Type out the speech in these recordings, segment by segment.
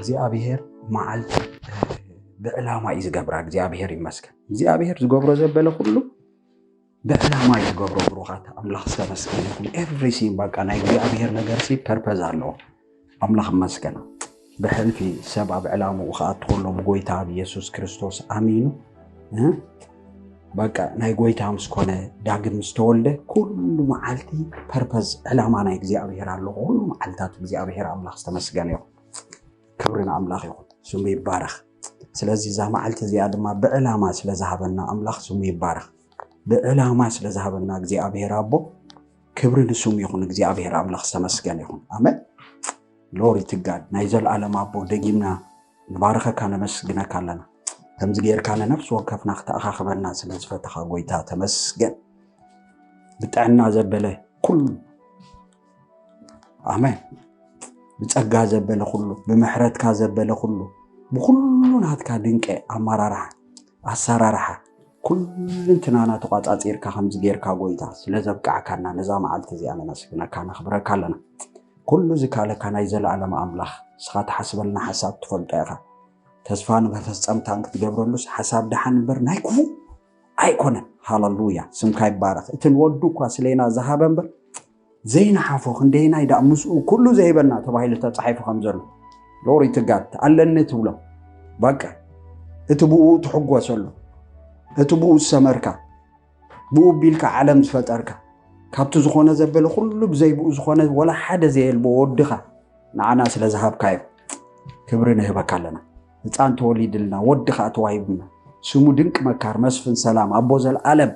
እግዚኣብሔር መዓልቲ ብዕላማ እዩ ዝገብራ። እግዚኣብሔር ይመስገን። እግዚኣብሔር ዝገብሮ ዘበለ ኩሉ ብዕላማ እዩ ዝገብሮ። ብሩኻት፣ ኣምላኽ ዝተመስገነ ይኹን። ኤቭሪሲን በቃ ናይ እግዚኣብሔር ነገር ሲ ፐርፐዝ ኣለዎ። ኣምላኽ ይመስገን። ብሕልፊ ሰብ ኣብ ዕላምኡ ክኣቱ ከሎ ብጎይታ ኣብ ኢየሱስ ክርስቶስ ኣሚኑ በቃ ናይ ጎይታ ምስ ኮነ፣ ዳግም ምስ ተወልደ፣ ኩሉ መዓልቲ ፐርፐዝ፣ ዕላማ ናይ እግዚኣብሔር ኣሎ። ኩሉ መዓልታት እግዚኣብሔር ኣምላኽ ዝተመስገነ ይኹን። ክብሪ ንኣምላኽ ይኹን፣ ስሙ ይባረኽ። ስለዚ እዛ መዓልቲ እዚኣ ድማ ብዕላማ ስለ ዝሃበና ኣምላኽ ስሙ ይባረኽ። ብዕላማ ስለ ዝሃበና እግዚኣብሔር ኣቦ ክብሪ ንስሙ ይኹን። እግዚኣብሔር ኣምላኽ ዝተመስገነ ይኹን። ኣመን። ሎሪ ትጋድ ናይ ዘለኣለም ኣቦ፣ ደጊምና ንባርኸካ፣ ነመስግነካ ኣለና። ከምዚ ጌርካ ንነፍሲ ወከፍና ክተኣኻኽበና ስለ ዝፈተኻ ጎይታ ተመስገን። ብጥዕና ዘበለ ኩሉ፣ ኣሜን፣ ብጸጋ ዘበለ ኩሉ፣ ብምሕረትካ ዘበለ ኩሉ፣ ብኩሉ ናትካ ድንቂ ኣመራርሓ፣ ኣሰራርሓ፣ ኩልንትናና ተቋጻጺርካ ከምዚ ጌርካ ጎይታ ስለ ዘብቃዕካና ነዛ መዓልቲ እዚኣ ነመስግነካ፣ ነኽብረካ ኣለና። ኩሉ ዝካለካ ናይ ዘለኣለም ኣምላኽ፣ ንስኻ ትሓስበልና ሓሳብ ትፈልጦ ኢኻ። ተስፋ ንመፈጸምታን ክትገብረሉስ ሓሳብ ደሓን እምበር ናይ ክፉ ኣይኮነን። ሃለሉያ፣ ስምካ ይባረኽ። እቲ ንወዱ እኳ ስሌና ዝሃበ እምበር ዘይነሓፎ ክንደይናይ ደኣ ምስኡ ኩሉ ዘይበና ተባሂሉ ተጻሒፉ ከም ዘሎ፣ ሎሪ ትጋት ኣለኒ ትብሎ። በቃ እቲ ብኡ ትሕጎሰሉ፣ እቲ ብኡ ዝሰመርካ፣ ብኡ ቢልካ ዓለም ዝፈጠርካ፣ ካብቲ ዝኾነ ዘበለ ኩሉ ብዘይ ብኡ ዝኾነ ወላ ሓደ ዘየልቦ ወድኻ ንዓና ስለ ዝሃብካዮ ክብሪ ንህበካ ኣለና። ህፃን ተወሊድልና፣ ወዲ ኸዓ ተዋሂቡና፣ ስሙ ድንቅ መካር፣ መስፍን ሰላም፣ ኣቦ ዘልኣለም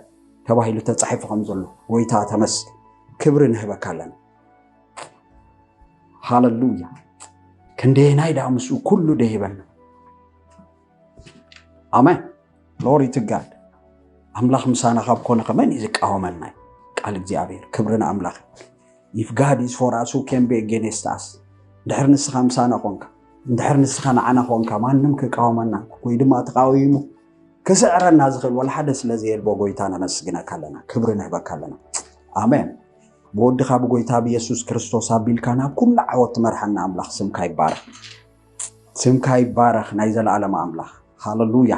ተባሂሉ ተጻሒፉ ከም ዘሎ ጎይታ ተመስገን፣ ክብሪ ንህበካ ኣለና። ሃለሉያ። ክንደየናይ ደኣ ምስኡ ኩሉ ደሂበና። ኣሜን። ሎሪ ትጋድ ኣምላኽ ምሳና ካብ ኮነ ከመን እዩ ዝቃወመና? ቃል እግዚኣብሔር። ክብሪ ንኣምላኽ። If God is for us, who can be against us? እንድሕር ንስኻ ምሳና ኮንካ፣ እንድሕር ንስኻ ንዓና ኮንካ፣ ማንም ክቃወመና ወይ ድማ ተቃዊሙ ክስዕረና ዝኽእል ወላ ሓደ ስለ ዘየልቦ ጎይታ ነመስግነካ ኣለና፣ ክብሪ ንህበካ ኣለና። ኣሜን። ብወድኻ ብጎይታ ብየሱስ ክርስቶስ ኣቢልካ ናብ ኩሉ ዓወት ትመርሓና ኣምላኽ ስምካ ይባረኽ። ስምካ ይባረኽ ናይ ዘለኣለም ኣምላኽ። ሃለሉያ።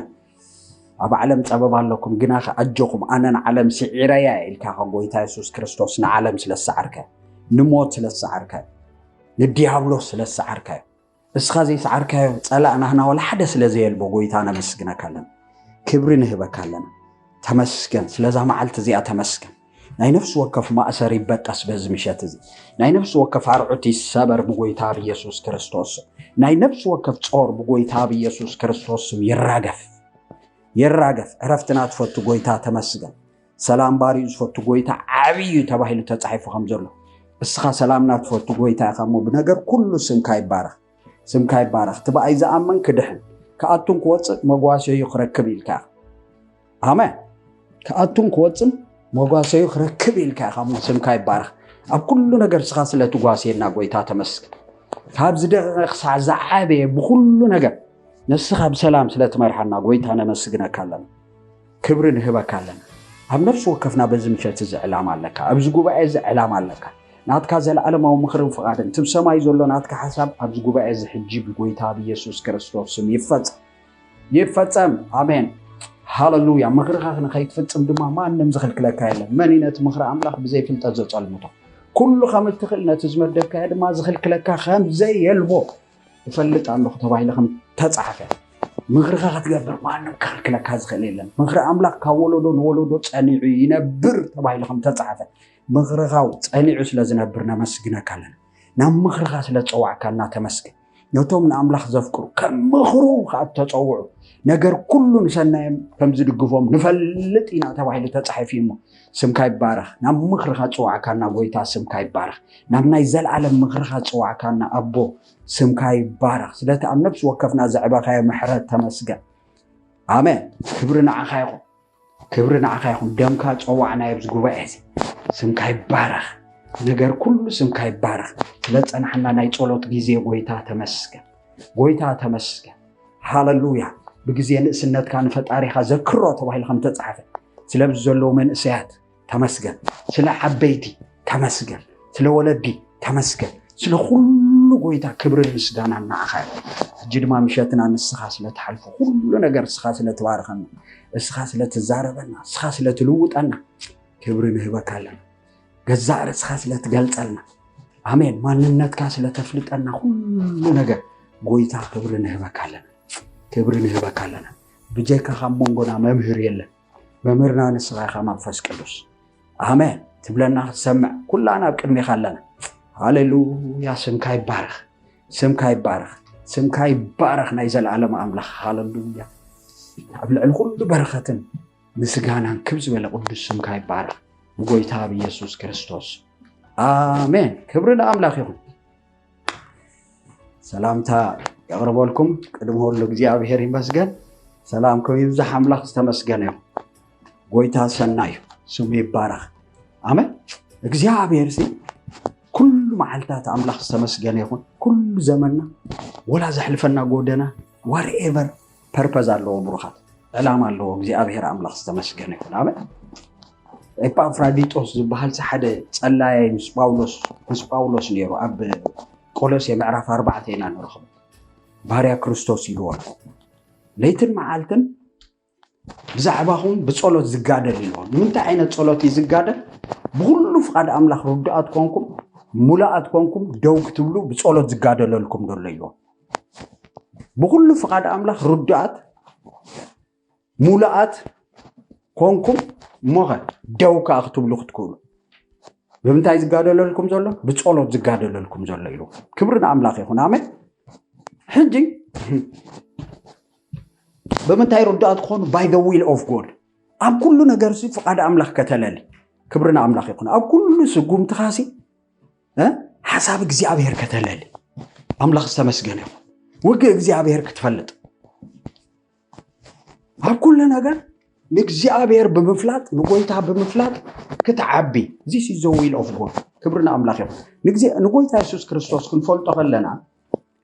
ኣብ ዓለም ጸበባ ኣለኩም፣ ግና ከ ኣጆኹም፣ ኣነ ንዓለም ስዒረያ ኢልካ ከ ጎይታ የሱስ ክርስቶስ ንዓለም ስለ ዝሰዓርካዮ፣ ንሞት ስለ ዝሰዓርካዮ፣ ንዲያብሎስ ስለ ዝሰዓርካዮ፣ እስኻ ዘይሰዓርካዮ ጸላእ ናህና ወላ ሓደ ስለ ዘየልቦ ጎይታ ነመስግነካ ኣለና። ክብሪ ንህበካ ኣለና። ተመስገን ስለዛ መዓልቲ እዚኣ ተመስገን። ናይ ነፍሲ ወከፍ ማእሰር ይበጠስ በዚ ምሸት እዚ። ናይ ነፍሲ ወከፍ ኣርዑት ይሰበር ብጎይታ ብየሱስ ክርስቶስ። ናይ ነፍሲ ወከፍ ጾር ብጎይታ ብየሱስ ክርስቶስ ስም ይራገፍ። ይራገፍ። ዕረፍትና ትፈቱ ጎይታ ተመስገን። ሰላም ባርዩ ዝፈቱ ጎይታ ዓብዪ እዩ ተባሂሉ ተጻሒፉ ከም ዘሎ፣ እስኻ ሰላምና ትፈቱ ጎይታ ኢኻ እሞ ብነገር ኩሉ ስምካ ይባረኽ። ስምካ ይባረኽ። እቲ ብኣይ ዝኣምን ክድሕን፣ ክኣቱን ክወጽእ መጓሰዩ ክረክብ ኢልካ ኢኻ። ኣሜን። ክኣቱን ክወጽን መጓሰዩ ክረክብ ኢልካ ኢኻ እሞ ስምካ ይባረኽ። ኣብ ኩሉ ነገር እስኻ ስለ ትጓስየና ጎይታ ተመስገን። ካብ ዝደቐቐ ክሳዕ ዝዓበየ ብኩሉ ነገር ንስኻ ብሰላም ስለ ትመርሓና ጎይታ ነመስግነካ ኣለና። ክብሪ ንህበካ ኣለና። ኣብ ነፍሲ ወከፍና በዚ ምሸት እዚ ዕላማ ኣለካ፣ ኣብዚ ጉባኤ እዚ ዕላማ ኣለካ። ናትካ ዘለኣለማዊ ምኽርን ፍቓድን፣ እቲ ብሰማይ ዘሎ ናትካ ሓሳብ ኣብዚ ጉባኤ እዚ ሕጂ ብጎይታ ብየሱስ ክርስቶስ ስም ይፈጸም። ይፈጸም። ኣሜን። ሃለሉያ። ምኽርኻ ንኸይትፍጽም ድማ ማንም ዝኽልክለካ የለን። መን እዩ ነቲ ምኽሪ ኣምላኽ ብዘይ ፍልጠት ዘጸልምቶ? ኩሉ ከም እትኽእል ነቲ ዝመደብካዮ ድማ ዝኽልክለካ ከም ዘየልቦ እፈልጥ ኣለኹ ተባሂሉ ከም ተጻሕፈ፣ ምኽርኻ ክትገብር ማንም ክኽልክለካ ዝኽእል የለን። ምኽሪ ኣምላኽ ካብ ወለዶ ንወለዶ ጸኒዑ ይነብር ተባሂሉ ከም ተጻሕፈ፣ ምኽርኻ ጸኒዑ ስለ ዝነብር ነመስግነካ ኣለና። ናብ ምኽርኻ ስለ ዝጸዋዕካና ተመስገን። ነቶም ንኣምላኽ ዘፍቅሩ ከም ምኽሩ ከኣ እተጸውዑ ነገር ኩሉ ንሰናዮም ከም ዝድግፎም ንፈልጥ ኢና ተባሂሉ ተጻሒፉ እዩ እሞ፣ ስምካ ይባረኽ። ናብ ምኽርኻ ዝጸዋዕካና ጎይታ ስምካ ይባረኽ። ናብ ናይ ዘለኣለም ምኽርኻ ዝጸዋዕካና ኣቦ ስምካ ይባረኽ። ስለቲ ኣብ ነፍሲ ወከፍና ዘዕበኻዮ ምሕረት ተመስገን። ኣሜን። ክብሪ ንዓኻ ይኹን። ክብሪ ንዓኻ ይኹን። ደምካ ጸዋዕናዮ ኣብዚ ጉባኤ እዚ። ስምካ ይባረኽ። ነገር ኩሉ ስምካ ይባረኽ። ስለ ዝጸናሕና ናይ ጸሎት ግዜ ጎይታ ተመስገን። ጎይታ ተመስገን። ሃለሉያ። ብግዜ ንእስነትካ ንፈጣሪኻ ዘክሮ ተባሂሉ ከም ተጻሕፈ፣ ስለዚ ዘለዉ መንእሰያት ተመስገን። ስለ ዓበይቲ ተመስገን። ስለ ወለዲ ተመስገን። ስለ ኩሉ ጎይታ ክብርን ምስጋናን ንዓኻ ይኹን። ሕጂ ድማ ምሸትና ንስኻ ስለትሓልፎ ኩሉ ነገር እስኻ ስለትባርኸና፣ እስኻ ስለትዛረበና፣ እስኻ ስለትልውጠና ክብሪ ንህበካ ኣለና። ገዛእ ርእስኻ ስለትገልጸልና፣ ኣሜን፣ ማንነትካ ስለተፍልጠና ኩሉ ነገር ጎይታ ክብሪ ንህበካ ኣለና። ክብሪ ንህበካ ኣለና። ብጀካ ካብ መንጎና መምህር የለን። መምህርና ንስኻ ኢኻ መንፈስ ቅዱስ። ኣሜን ትብለና ክትሰምዕ ኩላና ኣብ ቅድሜኻ ኣለና። ሃሌሉያ፣ ስምካ ይባረኽ። ስምካ ይባረኽ። ስምካ ይባረኽ ናይ ዘለኣለም ኣምላኽ። ሃሌሉያ። ኣብ ልዕሊ ኩሉ በረኸትን ምስጋናን ክብ ዝበለ ቅዱስ ስምካ ይባረኽ ብጎይታ ብኢየሱስ ክርስቶስ። ኣሜን። ክብሪ ንኣምላኽ ይኹን። ሰላምታ የቕርበልኩም። ቅድሚ ሁሉ እግዚኣብሔር ይመስገን። ሰላምኩም ይብዛሕ። ኣምላኽ ዝተመስገነ ይኹን። ጎይታ ሰናይ እዩ። ስሙ ይባረኽ። ኣሜን። እግዚኣብሔር ሲ ኩሉ መዓልታት ኣምላኽ ዝተመስገነ ይኹን። ኩሉ ዘመንና ወላ ዘሕልፈና ጎደና whatever purpose ኣለዎ ብሩኻት። ዕላማ ኣለዎ። እግዚኣብሔር ኣምላኽ ዝተመስገነ ይኹን። ኣሜን። ኤጳፍራዲጦስ ዝበሃል ሲ ሓደ ጸላያይ ምስ ጳውሎስ፣ ምስ ጳውሎስ ነይሩ። ኣብ ቆሎሴ ምዕራፍ ኣርባዕተ ኢና ንረኽቦ። ባርያ ክርስቶስ ኢልዎ ኣሎ። ለይትን መዓልትን ብዛዕባኹም ብጸሎት ዝጋደል ኢልዎ። ንምንታይ ዓይነት ጸሎት እዩ ዝጋደል? ብኹሉ ፍቓድ ኣምላኽ ርዱኣት ኮንኩም፣ ሙሉኣት ኮንኩም ደው ክትብሉ ብጸሎት ዝጋደለልኩም ዘሎ ኢልዎ። ብኹሉ ፍቓድ ኣምላኽ ርዱኣት፣ ሙሉኣት ኮንኩም፣ እሞኸ ደው ከኣ ክትብሉ ክትክእሉ። ብምንታይ ዝጋደለልኩም ዘሎ? ብጸሎት ዝጋደለልኩም ዘሎ ኢልዎ። ክብሪ ንኣምላኽ ይኹን። ኣሜን። ሕጂ ብምንታይ ርዱኣት ክኾኑ? By the will of God። ኣብ ኩሉ ነገር ሲ ፍቓድ ኣምላኽ ከተለሊ። ክብሪ ንኣምላኽ ይኹን። ኣብ ኩሉ ስጉምትኻ ሲ፣ እ፣ ሓሳብ እግዚኣብሔር ከተለሊ። ኣምላኽ ዝተመስገነ ይኹን። ውግእ እግዚኣብሔር ክትፈልጥ። ኣብ ኩሉ ነገር ንእግዚኣብሔር ብምፍላጥ፣ ንጎይታ ብምፍላጥ ክትዓቢ። This is the will of God። ክብሪ ንኣምላኽ ይኹን። ንግዜ-፣ ንጎይታ የሱስ ክርስቶስ ክንፈልጦ ከለና፣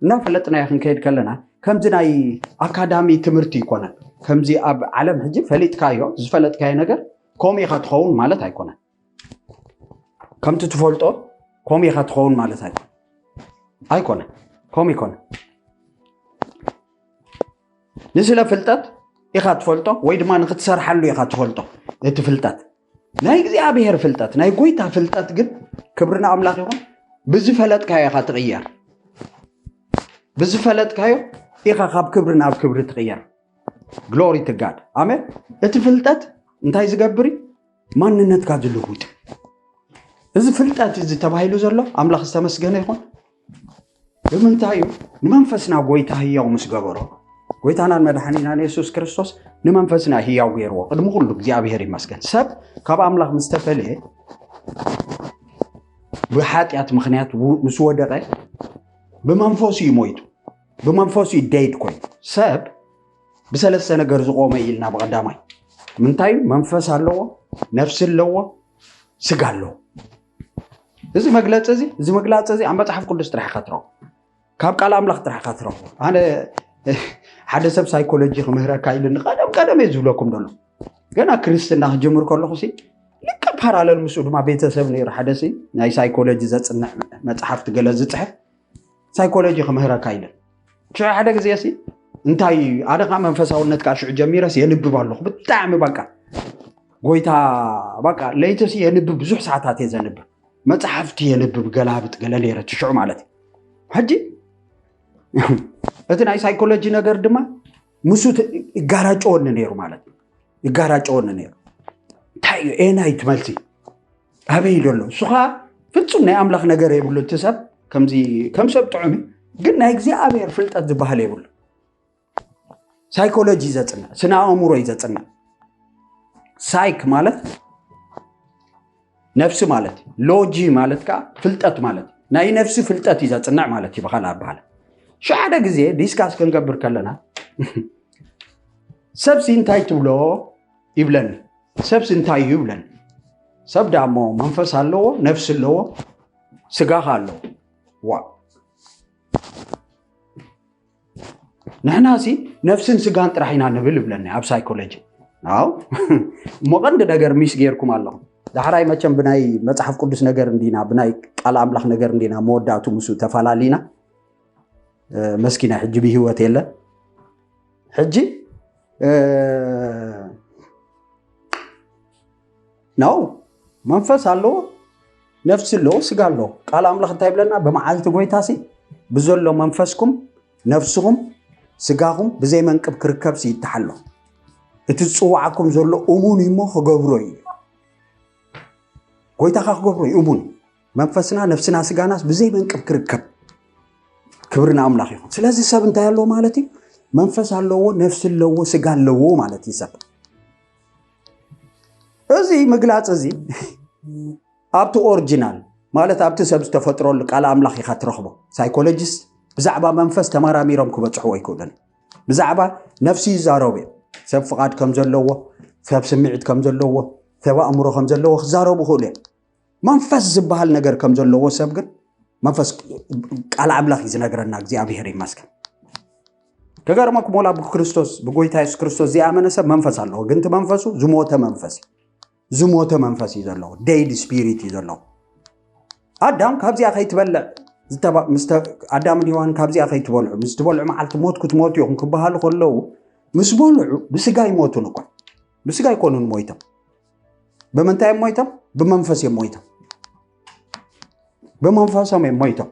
እናፈለጥናዮ ክንከይድ ከለና፣ ከምዚ ናይ ኣካዳሚ ትምህርቲ ኣይኮነን። ከምዚ ኣብ ዓለም ሕጂ ፈሊጥካዮ፣ ዝፈለጥካዮ ነገር ከምኡ ኢኻ ትኸውን ማለት ኣይኮነን። ከምቲ ትፈልጦ ከምኡ ኢኻ ትኸውን ማለት ኣይኮነን። ኣይኮነን። ከምኡ ኣይኮነን። ንስለ ፍልጠት ኢኻ ትፈልጦ ወይ ድማ ንኽትሰርሓሉ ኢኻ ትፈልጦ። እቲ ፍልጠት፣ ናይ እግዚኣብሔር ፍልጠት፣ ናይ ጎይታ ፍልጠት ግን፣ ክብሪ ንኣምላኽ ይኹን፣ ብዝፈለጥካዮ ኢኻ ትቕየር። ብዝፈለጥካዮ ኢኻ ካብ ክብሪ ናብ ክብሪ ትቕየር። Glory to God። ኣሜን። እቲ ፍልጠት እንታይ ዝገብር እዩ? ማንነትካ ዝልውጥ። እዚ ፍልጠት እዚ ተባሂሉ ዘሎ፣ ኣምላኽ ዝተመስገነ ይኹን። ብምንታይ እዩ? ንመንፈስና ጎይታ ህያው ምስ ገበሮ፣ ጎይታናን መድሓኒናን የሱስ ክርስቶስ ንመንፈስና ህያው ገይርዎ። ቅድሚ ኩሉ እግዚኣብሔር ይመስገን። ሰብ ካብ ኣምላኽ ምስ ተፈልየ፣ ብሓጢኣት ምኽንያት ው-፣ ምስ ወደቐ፣ ብመንፈሱ እዩ ሞይቱ። ብመንፈሱ እዩ dead ኮይኑ። ሰብ ብሰለስተ ነገር ዝቖመ እዩ ኢልና ብቐዳማይ። ምንታይ እዩ? መንፈስ ኣለዎ፣ ነፍሲ ኣለዎ፣ ስጋ ኣለዎ። እዚ መግለጺ እዚ፣ እዚ መግላጺ እዚ ኣብ መጽሓፍ ቅዱስ ጥራሕ ኢኻ ትረኽቦ። ካብ ቃል ኣምላኽ ጥራሕ ኢኻ ትረኽቦ። ኣነ ሓደ ሰብ ሳይኮሎጂ ክምህረካ ኢሉኒ ቀደም ቀደም እየ ዝብለኩም ዘሎ። ገና ክርስትና ክጅምር ከለኹ ሲ ልክዕ ፓራለል ምስኡ ድማ ቤተሰብ ነይሩ። ሓደ ሲ ናይ ሳይኮሎጂ ዘጽንዕ መጽሓፍቲ ገለ ዝጽሕፍ ሳይኮሎጂ ክምህረካ ኢለን። ሽዑ ሓደ ግዜ ሲ እንታይ ኣነ ከዓ መንፈሳውነት ከዓ ሽዑ ጀሚረስ የንብብ ኣለኹ። ብጣዕሚ በቃ ጎይታ በቃ ለይቲ ሲ የንብብ፣ ብዙሕ ሰዓታት እየ ዘንብብ። መጽሓፍቲ የንብብ፣ ገላብጥ ገለ ነይረ እቲ ሽዑ ማለት እዩ። ሕጂ እቲ ናይ ሳይኮሎጂ ነገር ድማ ምስ ይጋራጨወኒ ነይሩ ማለት እዩ። ይጋራጨወኒ ነይሩ። እንታይ እዩ ኤናይ ትመልሲ? ኣበይ ዘሎ? እሱ ኸዓ ፍጹም ናይ ኣምላኽ ነገር የብሉ። እቲ ሰብ ከምዚ ከም ሰብ ጥዑም እዩ፣ ግን ናይ እግዚኣብሔር ፍልጠት ዝበሃል የብሉ። ሳይኮሎጂ እዩ ዘጽንዕ፣ ስነ ኣእምሮ እዩ ዘጽንዕ። ሳይክ ማለት ነፍሲ ማለት እዩ። ሎጂ ማለት ከኣ ፍልጠት ማለት እዩ። ናይ ነፍሲ ፍልጠት እዩ ዘጽንዕ ማለት እዩ ብኻልእ ኣበሃህላ። ሽዑ ሓደ ግዜ ዲስካስ ክንገብር ከለና፣ "ሰብሲ እንታይ ትብሎ?" ይብለኒ። "ሰብሲ እንታይ እዩ?" ይብለኒ። ሰብ ደኣ እሞ መንፈስ ኣለዎ፣ ነፍሲ ኣለዎ፣ ስጋ ኸኣ ኣለዎ። ዋ፣ ንሕናሲ ነፍስን ስጋን ጥራሕ ኢና ንብል ይብለኒ ኣብ ሳይኮሎጂ። ኣው፣ እሞ ቀንዲ ነገር ሚስ ጌርኩም ኣለኹም። ዳሕራይ መቸም ብናይ መጽሓፍ ቅዱስ ነገር እንዲና፣ ብናይ ቃል ኣምላኽ ነገር እንዲና መወዳእቱ ምስኡ ተፈላሊና። መስኪና ሕጂ ብህይወት የለን። ሕጂ ነው መንፈስ ኣለዎ፣ ነፍሲ ኣለዎ፣ ስጋ ኣለዎ። ቃል ኣምላኽ እንታይ ይብለና? ብመዓልቲ ጎይታ ሲ ብዘሎ መንፈስኩም፣ ነፍስኹም፣ ስጋኹም ብዘይ መንቅብ ክርከብ ሲ ይተሓሎ። እቲ ዝፅዋዓኩም ዘሎ እሙን እዩ እሞ ክገብሮ እዩ። ጎይታኻ ክገብሮ እዩ እሙን። መንፈስና፣ ነፍስና፣ ስጋናስ ብዘይ መንቅብ ክርከብ። ክብሪ ንኣምላኽ ይኹን። ስለዚ ሰብ እንታይ ኣለዎ ማለት እዩ? መንፈስ ኣለዎ፣ ነፍሲ ኣለዎ፣ ስጋ ኣለዎ ማለት እዩ ሰብ። እዚ ምግላፅ እዚ ኣብቲ ኦሪጂናል ማለት ኣብቲ ሰብ ዝተፈጥረሉ ቃል ኣምላኽ ኢኻ ትረኽቦ። ሳይኮሎጂስት ብዛዕባ መንፈስ ተመራሚሮም ክበፅሕዎ ኣይክእሉን። ብዛዕባ ነፍሲ ይዛረቡ እዮም። ሰብ ፍቓድ ከም ዘለዎ፣ ሰብ ስምዒት ከም ዘለዎ፣ ሰብ ኣእምሮ ከም ዘለዎ ክዛረቡ ይኽእሉ እዮም። መንፈስ ዝበሃል ነገር ከም ዘለዎ ሰብ ግን መንፈስ ቃል ኣምላኽ እዩ ዝነግረና። እግዚኣብሔር ይመስገን። ከገርመኩም ወላ ብክርስቶስ ብጎይታ የሱስ ክርስቶስ ዘይኣመነ ሰብ መንፈስ ኣለዎ፣ ግን እቲ መንፈሱ ዝሞተ መንፈስ እዩ። ዝሞተ መንፈስ እዩ ዘለዎ፣ ዴድ ስፒሪት እዩ ዘለዎ። ኣዳም ካብዚኣ ከይትበልዕ ዝተባ- ምስ ተ- ኣዳምን ሔዋን ካብዚኣ ከይትበልዑ፣ ምስ ትበልዑ መዓልቲ ሞት ክትሞቱ ኢኹም ክበሃሉ ከለዉ ምስ በልዑ ብስጋ ይሞቱን እኮ። ብስጋ ኣይኮኑን ሞይቶም። ብምንታይ እዮም ሞይቶም? ብመንፈስ እዮም ሞይቶም። ብመንፈሶም እዮም ሞይቶም።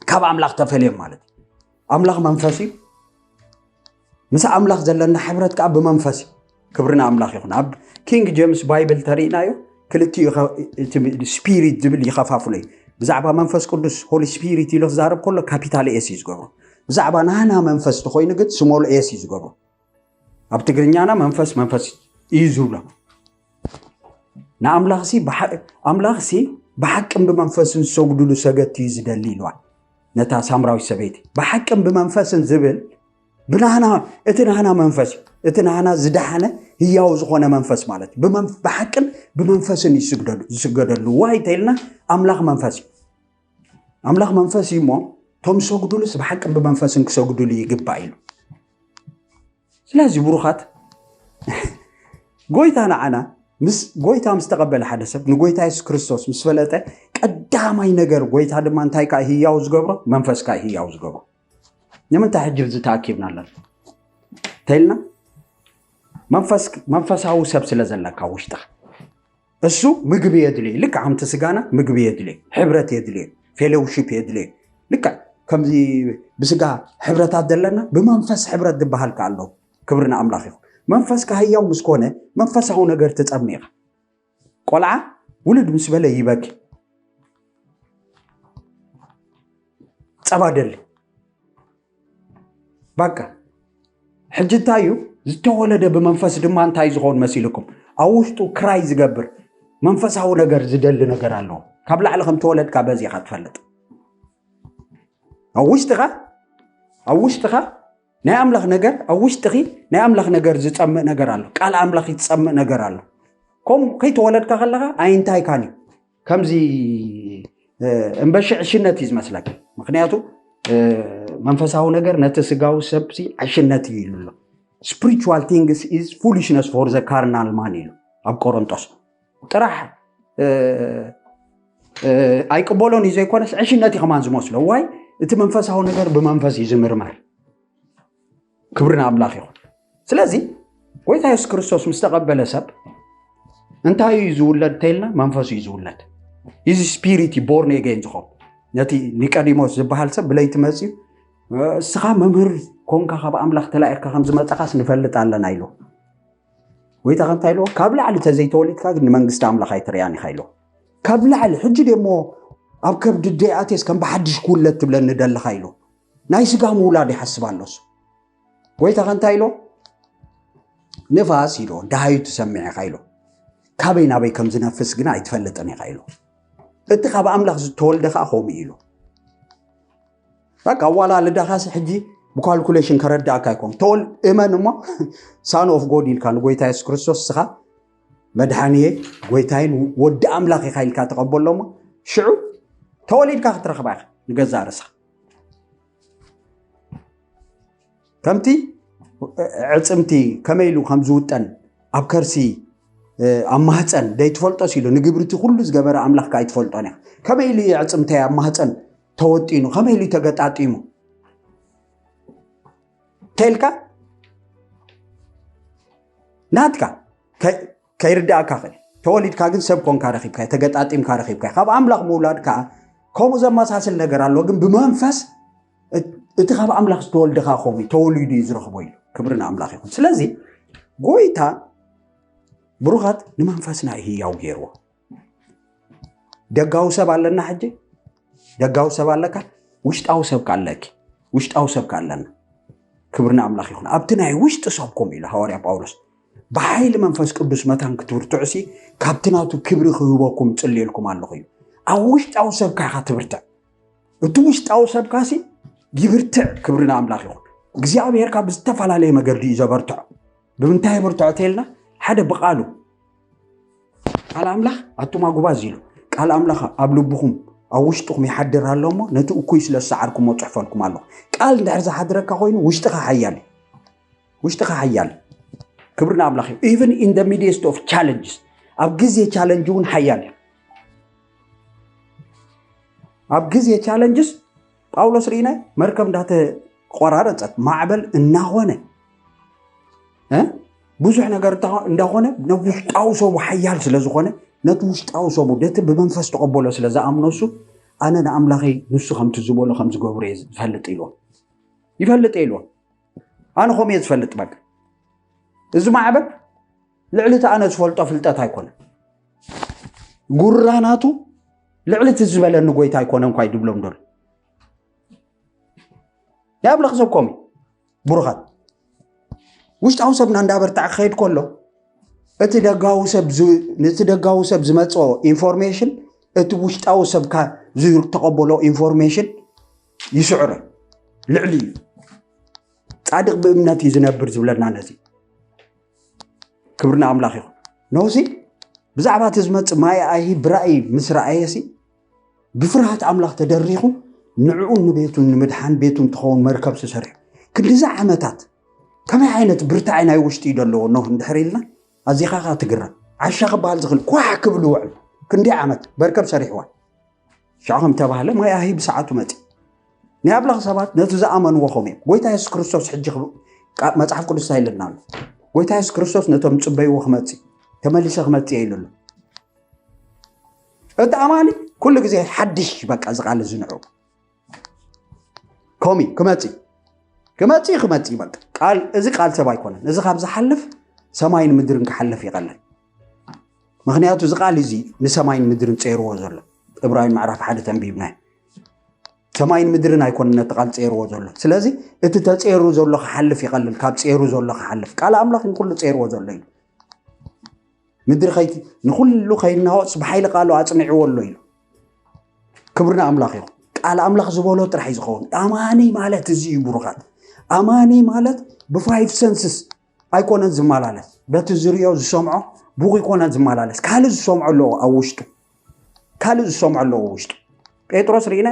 ካብ ኣምላኽ ተፈልዮም ማለት እዩ። ኣምላኽ መንፈስ እዩ። ምስ ኣምላኽ ዘለና ሕብረት ከዓ ብመንፈስ እዩ። ክብሪ ንኣምላኽ ይኹን። ኣብ ኪንግ ጀምስ ባይብል ተሪእናዮ ክልቲኡ ስፒሪት ዝብል ይኸፋፍሎ እዩ። ብዛዕባ መንፈስ ቅዱስ ሆሊ ስፒሪት ኢሉ ክዛረብ ከሎ ካፒታል ኤስ እዩ ዝገብሮ። ብዛዕባ ናና መንፈስ ተኮይኑ ግን ስሞል ኤስ እዩ ዝገብሮ። ኣብ ትግርኛና መንፈስ መንፈስ እዩ ዝብሎ። ንኣምላኽሲ ብሓ- ኣምላኽሲ ብሓቅን ብመንፈስን ዝሰግዱሉ ሰገድቲ እዩ ዝደሊ ኢልዋ ነታ ሳምራዊት ሰበይቲ። ብሓቅን ብመንፈስን ዝብል ብናህና እቲ ናህና መንፈስ እዩ። እቲ ናህና ዝደሓነ ህያው ዝኾነ መንፈስ ማለት እዩ። ብመን- ብሓቅን ብመንፈስን እዩ ዝስግደሉ ዝስገደሉ። ዋይ ተይልና ኣምላኽ መንፈስ እዩ። ኣምላኽ መንፈስ እዩ እሞ እቶም ዝሰግዱሉስ ብሓቅን ብመንፈስን ክሰግዱሉ ይግባእ ኢሉ። ስለዚ ብሩኻት ጎይታ ንዓና ምስ ጎይታ ምስ ተቐበለ ሓደ ሰብ ንጎይታ የሱስ ክርስቶስ ምስ ፈለጠ ቀዳማይ ነገር ጎይታ ድማ እንታይ ከዓ ህያው ዝገብሮ መንፈስ ከዓ ህያው ዝገብሮ። ንምንታይ ሕጂ እዚ ተኣኪብና ኣለና ተይልና መንፈስ መንፈሳዊ ሰብ ስለ ዘለካ ውሽጥኻ እሱ ምግቢ የድልዮ። ልክዕ ከምቲ ስጋና ምግቢ የድልዮ፣ ሕብረት የድልዮ፣ ፌሎውሺፕ የድልዮ። ልክዕ ከምዚ ብስጋ ሕብረታት ዘለና ብመንፈስ ሕብረት ዝበሃል ከ ኣሎ። ክብሪ ንኣምላኽ ይኹን። መንፈስካ ህያው ምስ ኮነ መንፈሳዊ ነገር ትጸምእ ኢኻ። ቆልዓ ውልድ ምስ በለ ይበኪ፣ ጸባ ደሊ። በቃ ሕጂ እንታይ እዩ ዝተወለደ ብመንፈስ ድማ እንታይ ዝኸውን መሲልኩም ኣብ ውሽጡ ክራይ ዝገብር መንፈሳዊ ነገር ዝደሊ ነገር ኣለዎ። ካብ ላዕሊ ከም ተወለድካ በዚ ኢኻ ትፈልጥ። ኣብ ውሽጥኻ ኣብ ውሽጥኻ ናይ ኣምላኽ ነገር ኣብ ውሽጥኺ ናይ ኣምላኽ ነገር ዝጸምእ ነገር ኣሎ። ቃል ኣምላኽ ይትጸምእ ነገር ኣሎ። ከምኡ ከይተወለድካ ከለኻ ኣይንታይካን እዩ። ከምዚ እምበሺ ዕሽነት እዩ ዝመስለካ። ምክንያቱ መንፈሳዊ ነገር ነቲ ስጋዊ ሰብሲ ዕሽነት እዩ ኢሉ ኣሎ። Spiritual things is foolishness for the carnal man ኢሉ ኣብ ቆሮንጦስ ጥራሕ ኣይቅበሎን እዩ ዘይኮነስ ዕሽነት እዩ ከማን ዝመስሎ። ዋይ እቲ መንፈሳዊ ነገር ብመንፈስ እዩ ዝምርመር። ክብሪ ንኣምላኽ ይኹን። ስለዚ ጎይታ የሱስ ክርስቶስ ምስ ተቐበለ ሰብ እንታይ እዩ ዝውለድ ተይልና መንፈሱ እዩ ዝውለድ። እዚ ስፒሪት እዩ ቦርን ኤገይን ዝኸውን። ነቲ ኒቀዲሞስ ዝበሃል ሰብ ብለይቲ መፅዩ እስኻ መምህር ኮንካ ካብ ኣምላኽ ተላኢኽካ ከም ዝመፀኻስ ንፈልጥ ኣለና ኢሉ። ጎይታ ከምታይ ኢልዎ ካብ ላዕሊ ተዘይተወሊድካ ግን ንመንግስቲ ኣምላኽ ኣይትርያን ኢኻ ኢልዎ። ካብ ላዕሊ ሕጂ ደሞ ኣብ ከብዲ ደይኣትየስ ከም ብሓድሽ ክውለድ ትብለኒ ደለኻ ኢልዎ። ናይ ስጋ ምውላድ ይሓስብ ኣሎስ ጎይታ ከ እንታይ ኢሎ? ንፋስ ኢሎ ደሃዩ ትሰምዕ ኢኻ ኢሎ። ካበይ ናበይ ከም ዝነፍስ ግና ኣይትፈልጥን ኢኻ ኢሎ። እቲ ካብ ኣምላኽ ዝተወልደ ከዓ ከምኡ ኢሎ። በቃ ዋላ ልዳኻሲ ሕጂ ብኳልኩሌሽን ከረዳእካ ኣይኮን ተወል እመን እሞ ሳን ኦፍ ጎድ ኢልካ ንጎይታ የሱስ ክርስቶስ ስኻ መድሓንየ ጎይታይን ወዲ ኣምላኽ ኢኻ ኢልካ ተቐበሎ እሞ ሽዑ ተወሊድካ ክትረኽባ ኢኻ ንገዛእ ርእስኻ። ከምቲ ዕፅምቲ ከመይ ኢሉ ከም ዝውጠን ኣብ ከርሲ ኣብ ማህፀን ደይትፈልጦስ ኢሉ ንግብርቲ ኩሉ ዝገበረ ኣምላኽካ ኣይትፈልጦን ኢኻ። ከመይ ኢሉ እዩ ዕፅምተይ ኣብ ማህፀን ተወጢኑ ከመይ ኢሉ እዩ ተገጣጢሙ ተልካ ናትካ ከይርዳእካ ኽእል። ተወሊድካ ግን ሰብ ኮንካ ረኺብካ፣ ተገጣጢምካ ረኺብካ። ካብ ኣምላኽ ምውላድ ከዓ ከምኡ ዘመሳስል ነገር ኣሎ፣ ግን ብመንፈስ እቲ ካብ ኣምላኽ ዝተወልደ ከዓ ከምኡ ተወሊዱ እዩ ዝረኽቦ ኢሉ። ክብሪ ንኣምላኽ ይኹን። ስለዚ ጎይታ ብሩኻት ንመንፈስና እዩ ህያው ገይርዎ። ደጋዊ ሰብ ኣለና ሕጂ፣ ደጋዊ ሰብ ኣለካ፣ ውሽጣዊ ሰብ ኣለኪ፣ ውሽጣዊ ሰብ ኣለና። ክብሪ ንኣምላኽ ይኹን። ኣብቲ ናይ ውሽጢ ሰብኩም ኢሉ ሃዋርያ ጳውሎስ፣ ብሓይሊ መንፈስ ቅዱስ መታን ክትብርትዑሲ ካብቲ ናቱ ክብሪ ክህበኩም ጽልየልኩም ኣለኹ እዩ። ኣብ ውሽጣዊ ሰብካ ኢኻ ትብርትዕ። እቲ ውሽጣዊ ሰብካሲ ይብርትዕ። ክብሪ ንኣምላኽ ይኹን። እግዚኣብሔር ካብ ዝተፈላለየ መገዲ እዩ ዘበርትዖ። ብምንታይ የበርትዖ ተልና፣ ሓደ ብቃሉ። ቃል ኣምላኽ ኣቱም ኣጉባዝ ኢሉ፣ ቃል ኣምላኽ ኣብ ልብኹም ኣብ ውሽጥኹም ይሓድር ኣሎ እሞ፣ ነቲ እኩይ ስለ ዝሰዓርኩሞ ጽሕፈልኩም ኣለኹ። ቃል እንድሕር ዝሓድረካ ኮይኑ፣ ውሽጥኻ ሓያል እዩ። ውሽጥኻ ሓያል። ክብሪ ንኣምላኽ እዩ። Even in the midst of challenges፣ ኣብ ግዜ ቻለንጅ እውን ሓያል እዩ። ኣብ ግዜ ቻለንጅስ ጳውሎስ ርኢና፣ መርከብ እንዳተቆራረጸት፣ ማዕበል እናኾነ፣ እ? ብዙሕ ነገር እንዳ-፣ እንዳኾነ፣ ነቲ ውሽጣዊ ሰቡ ሓያል ስለ ዝኾነ፣ ነቲ ውሽጣዊ ሰቡ፣ ነቲ ብመንፈስ ተቐበሎ ስለ ዝኣምኖ እሱ፣ ኣነ ንኣምላኸይ ንሱ ከምቲ ዝበሎ ከም ዝገብሮ እየ ዝፈልጥ ኢልዎ። ይፈልጥ እየ ኢልዎ። ኣነ ከምኡ እየ ዝፈልጥ። በቃ፣ እዚ ማዕበል ልዕሊ እቲ ኣነ ዝፈልጦ ፍልጠት ኣይኮነን። ጉራ ናቱ ልዕሊ እቲ ዝበለኒ ጎይታ ኣይኮነን እኳ እዩ ድብሎም ደሎ። ናይ ኣምላኽ ሰብ ከምኡ እዩ። ብሩኻት፣ ውሽጣዊ ሰብና እንዳበርትዐ ክኸይድ ከሎ፣ እቲ ደጋዊ ሰብ ዝ-፣ ነቲ ደጋዊ ሰብ ዝመጽኦ ኢንፎርሜሽን፣ እቲ ውሽጣዊ ሰብካ ዝተቐበሎ ኢንፎርሜሽን ይስዕሮ፣ ልዕሊ እዩ። ጻድቕ ብእምነት እዩ ዝነብር ዝብለና ነዚ። ክብሪ ንኣምላኽ ይኹን። ኖሲ ብዛዕባ እቲ ዝመጽእ ማይ ኣይሂ ብራእይ ምስ ረኣየሲ፣ ብፍርሃት ኣምላኽ ተደሪኹ፣ ንዕኡን ንቤቱን ንምድሓን ቤቱ እንትኸውን መርከብ ተሰሪሑ። ክንድዚ ዓመታት ከመይ ዓይነት ብርታዐ ናይ ውሽጢ እዩ ዘለዎ ኖህ እንድሕር ኢልና፣ ኣዚኻ ኸኣ ትግረም። ዓሻ ክበሃል ዝኽእል ኳሕ ክብል ይውዕል። ክንደይ ዓመት መርከብ ሰሪሕዋ። ሽዑ ከም ተባህለ ማይ ኣይሂ ብሰዓቱ መጺ። ናይ ኣምላኽ ሰባት ነቲ ዝኣመንዎ ከምኡ እዮም። ጎይታ የሱስ ክርስቶስ ሕጂ ክብ-፣ ቃ-፣ መጽሓፍ ቅዱስ እንታይ ኢለና ኣሎ? ጎይታ የሱስ ክርስቶስ ነቶም ዝጽበይዎ ክመጽእ፣ ተመሊሰ ክመጽእ እየ ኢሉ ኣሎ። እቲ ኣማኒ ኩሉ ግዜ ሓድሽ፣ በቃ፣ እዚ ቃል እዚ ንዑ። ኮሚ፣ ክመጽእ፣ ክመጽእ፣ ክመጽእ፣ በቃ። ቃል፣ እዚ ቃል ሰብ ኣይኮነን። እዚ ካብ ዝሓልፍ ሰማይን ምድርን ክሓልፍ ይቐልል። ምኽንያቱ እዚ ቃል እዚ ንሰማይን ምድርን ጸይርዎ ዘሎ። ዕብራውያን ምዕራፍ ሓደ ተንቢብናዮ። ሰማይን ምድርን ኣይኮነን ነቲ ቃል ጸይርዎ ዘሎ። ስለዚ እቲ ተጸይሩ ዘሎ ክሓልፍ ይቐልል፣ ካብ ጸይሩ ዘሎ ክሓልፍ። ቃል ኣምላኽ ንኩሉ ጸይርዎ ዘሎ እዩ። ምድሪ ከይቲ-፣ ንኹሉ ከይናወጽ ብሓይሊ ቃሉ ኣጽኒዕዎ ኣሎ ኢሉ። ክብሪ ንኣምላኽ ይኹን። ቃል ኣምላኽ ዝበሎ ጥራሕ እዩ ዝኸውን። ኣማኒ ማለት እዚ እዩ ብሩኻት። ኣማኒ ማለት ብፋይቭ ሰንስስ ኣይኮነን ዝመላለስ። በቲ ዝርእዮ ዝሰምዖ ብቑ ይኮነን ዝመላለስ። ካልእ ዝሰምዖ ኣለዎ ኣብ ውሽጡ። ካልእ ዝሰምዖ ኣለዎ ኣብ ውሽጡ። ጴጥሮስ ርኢና፣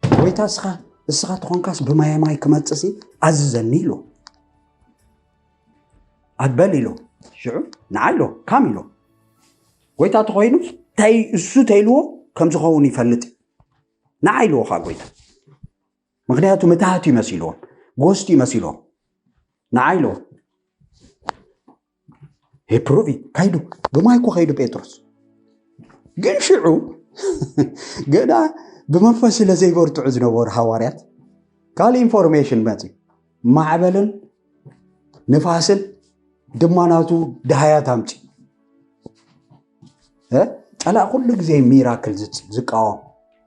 ጎይታ እስኻ፣ እስኻ ተኾንካስ ብማየ ማይ ክመጽእሲ ኣዝዘኒ ኢሉ። ኣበል ኢሉ። ሽዑ ንዓ ኢሉ፣ ካም ኢሉ። ጎይታ ተኾይኑ እንታይ እሱ ተይልዎ ከም ዝኸውን ይፈልጥ እዩ። ንዓ ኢልዎ ኸዓ ጎይታ። ምኽንያቱ ምትሃት እዩ መሲልዎም፣ ጎስት እዩ መሲልዎም። ንዓ ኢልዎ። ሄ ፕሩቪ ካይዱ ብማይ እኮ ከይዱ ጴጥሮስ። ግን ሽዑ ገና ብመንፈስ ስለ ዘይበርትዑ ዝነበሩ ሃዋርያት ካልእ ኢንፎርሜሽን መጺ። ማዕበልን ንፋስን ድማ ናቱ ደሃያት ኣምጺ። እ? ጸላእ ኩሉ ግዜ ሚራክል ዝጽ-፣ ዝቃወም።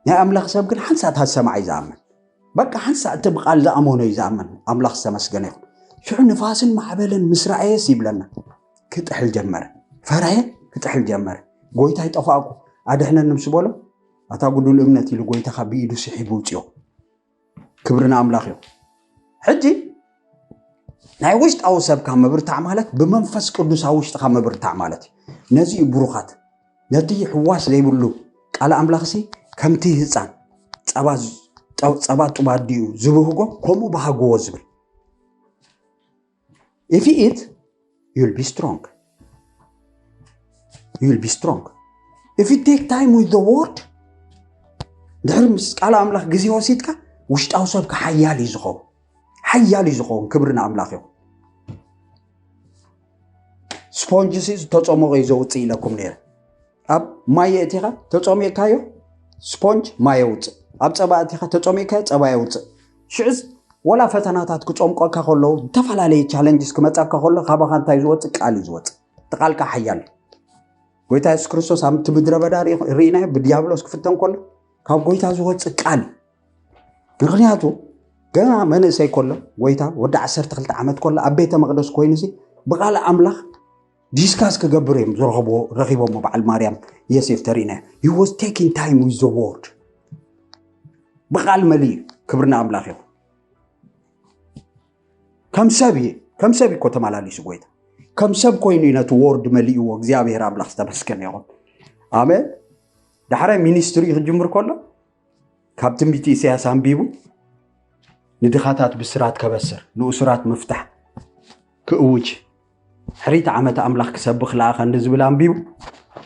ናይ ኣምላኽ ሰብ ግን ሓንሳእ እታ ዝሰምዓ እዩ ዝኣምን። በቃ ሓንሳእ እቲ ብቃል ዝኣመኖ እዩ ዝኣምን። ኣምላኽ ዝተመስገነ ይኹን። ሽዑ ንፋስን ማዕበልን ምስ ረኣየስ ይብለና፣ ክጥሕል ጀመረ። ፈረየ፣ ክጥሕል ጀመረ። ጎይታይ ጠፋእኩ፣ ኣድሕነኒ ምስ በሎ፣ ኣታ ጉዱል እምነት ኢሉ ጎይታ ካብ ብኢዱ ስሒቡ ውጽዮ። ክብሪ ንኣምላኽ እዩ። ሕጂ ናይ ውሽጣዊ ሰብካ ምብርታዕ ማለት ብመንፈስ ቅዱስ ኣብ ውሽጥኻ ምብርታዕ ማለት እዩ። ነዚ እዩ ብሩኻት፣ ነቲ ሕዋስ ዘይብሉ ቃል ኣምላኽሲ ከምቲ ህፃን ጸባ ዝ-፣ ጸ-፣ ጸባ ጡብ ኣዲኡ ዝብህጎ ከምኡ ብሃግዎ ዝብል። If you eat, you'll be strong. You'll be strong. If you take time with the word, ድሕሪ ምስ ቃል ኣምላኽ ግዜ ወሲድካ ውሽጣዊ ሰብካ ሓያል እዩ ዝኸውን። ሓያል እዩ ዝኸውን። ክብሪ ንኣምላኽ ይኹን። ስፖንጅ ሲ ዝተፀሞቐ እዩ ዘውፅእ ኢለኩም ነይረ። ኣብ ማይ የእቲኻ ተፀሚቕካዮ፣ ስፖንጅ ማይ የውፅእ። ኣብ ፀባ እቲኻ ተፀሚቕካዮ፣ ፀባ የውፅእ። ሽዑዝ ወላ ፈተናታት ክፀምቆካ ከለዉ፣ ዝተፈላለየ ቻለንጅስ ክመፃካ ከሎ፣ ካባኻ እንታይ ዝወፅእ? ቃል እዩ ዝወፅእ። እቲ ቃልካ ሓያል እዩ። ጎይታ የሱስ ክርስቶስ ኣብቲ ምድረ በዳ ርኢ- ርኢናዮ፣ ብዲያብሎስ ክፍተን ከሎ ካብ ጎይታ ዝወፅእ ቃል እዩ። ምክንያቱ ገና መንእሰይ ከሎ፣ ጎይታ ወዲ ዓሰርተ ክልተ ዓመት ከሎ፣ ኣብ ቤተ መቅደስ ኮይኑ ሲ ብቃል ኣምላኽ ዲስካስ ክገብር እዮም ዝረኸብዎ፣ ረኺቦሞ። በዓል ማርያም ዮሴፍ ተርእይና። He was taking time with the word። ብቃል መሊኡ። ክብሪ ንኣምላኽ ይኹን። ከም ሰብ እዩ፣ ከም ሰብ እኮ ተመላሊሱ ጎይታ። ከም ሰብ ኮይኑ እዩ ነቲ ወርድ መሊእዎ። እግዚኣብሔር ኣምላኽ ዝተመስገነ ይኹን። ኣሜን። ዳሕራይ ሚኒስትሪ ክጅምር ከሎ ካብ ትንቢት ኢሳያስ ኣንቢቡ፣ ንድኻታት ብስራት ከበስር፣ ንእሱራት ምፍታሕ ክእውጅ፣ ሕሪት ዓመት ኣምላኽ ክሰብኽ ለኣኸኒ ዝብል ኣንቢቡ፣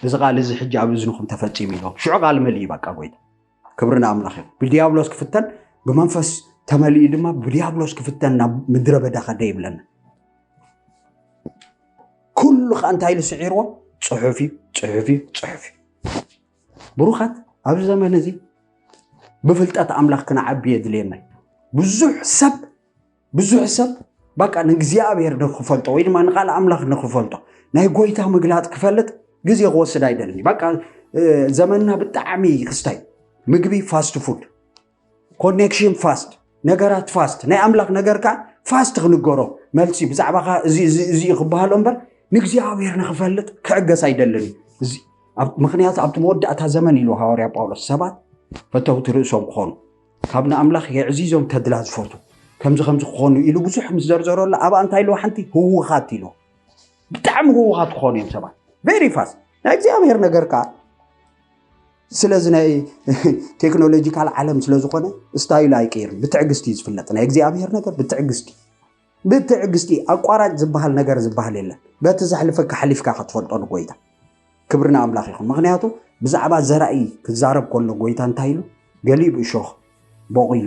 እዚ ቃል እዚ ሕጂ ኣብ እዝንኹም ተፈጺሙ ኢሎም። ሽዑ ቃል መሊኡ በቃ ጎይታ። ክብሪ ንኣምላኽ ይኹን። ብዲያብሎስ ክፍተን ብመንፈስ ተመሊኡ ድማ ብዲያብሎስ ክፍተን ናብ ምድረ በዳ ከደ ይብለና። ኩሉ ከኣ እንታይ ኢሉ ስዒርዎ? ጽሑፍ እዩ፣ ጽሑፍ እዩ፣ ጽሑፍ እዩ። ብሩኻት፣ ኣብዚ ዘመን እዚ ብፍልጠት ኣምላኽ ክንዓቢ የድልየና እዩ። ብዙሕ ሰብ፣ ብዙሕ ሰብ በቃ ንእግዚኣብሔር ንክፈልጦ ወይ ድማ ንቃል ኣምላኽ ንክፈልጦ፣ ናይ ጎይታ ምግላጥ ክፈልጥ ግዜ ክወስድ ኣይደልን እዩ። በቃ፣ እ፣ ዘመንና ብጣዕሚ ክስታይ፣ ምግቢ ፋስት ፉድ፣ ኮኔክሽን ፋስት፣ ነገራት ፋስት፣ ናይ ኣምላኽ ነገር ከኣ ፋስት ክንገሮ፣ መልሲ ብዛዕባኻ እዚ፣ እዚ፣ እዚ እዩ ክበሃሎ እምበር፣ ንእግዚኣብሔር ንክፈልጥ ክዕገስ ኣይደልን እዩ። እዚ ኣብ-፣ ምኽንያቱ ኣብቲ መወዳእታ ዘመን ኢሉ ሃዋርያ ጳውሎስ፣ ሰባት ፈተውቲ ርእሶም ክኾኑ፣ ካብ ንኣምላኽ የዕዚዞም ተድላ ዝፈቱ፣ ከምዚ ከምዚ ክኾኑ ኢሉ ብዙሕ ምስ ዘርዘረሉ፣ ኣብኣ እንታይ ኢልዎ? ሓንቲ ህውኻት ኢልዎ። ብጣዕሚ ህውኻት ክኾኑ እዮም ሰባት። ቬሪ ፋስት። ናይ እግዚኣብሔር ነገር ከኣ ስለዚ ናይ ቴክኖሎጂካል ዓለም ስለ ዝኾነ ስታይሉ ኣይቀይርን። ብትዕግስቲ እዩ ዝፍለጥ። ናይ እግዚኣብሔር ነገር ብትዕግስቲ፣ ብትዕግስቲ። ኣቋራጭ ዝበሃል ነገር ዝበሃል የለን። በቲ ዘሕልፈካ ሓሊፍካ ክትፈልጦ ንጎይታ። ክብሪ ንኣምላኽ ይኹን። ምኽንያቱ ብዛዕባ ዘራኢ ክዛረብ ከሎ ጎይታ እንታይ ኢሉ? ገሊኡ ብእሾኽ ቦቒሉ፣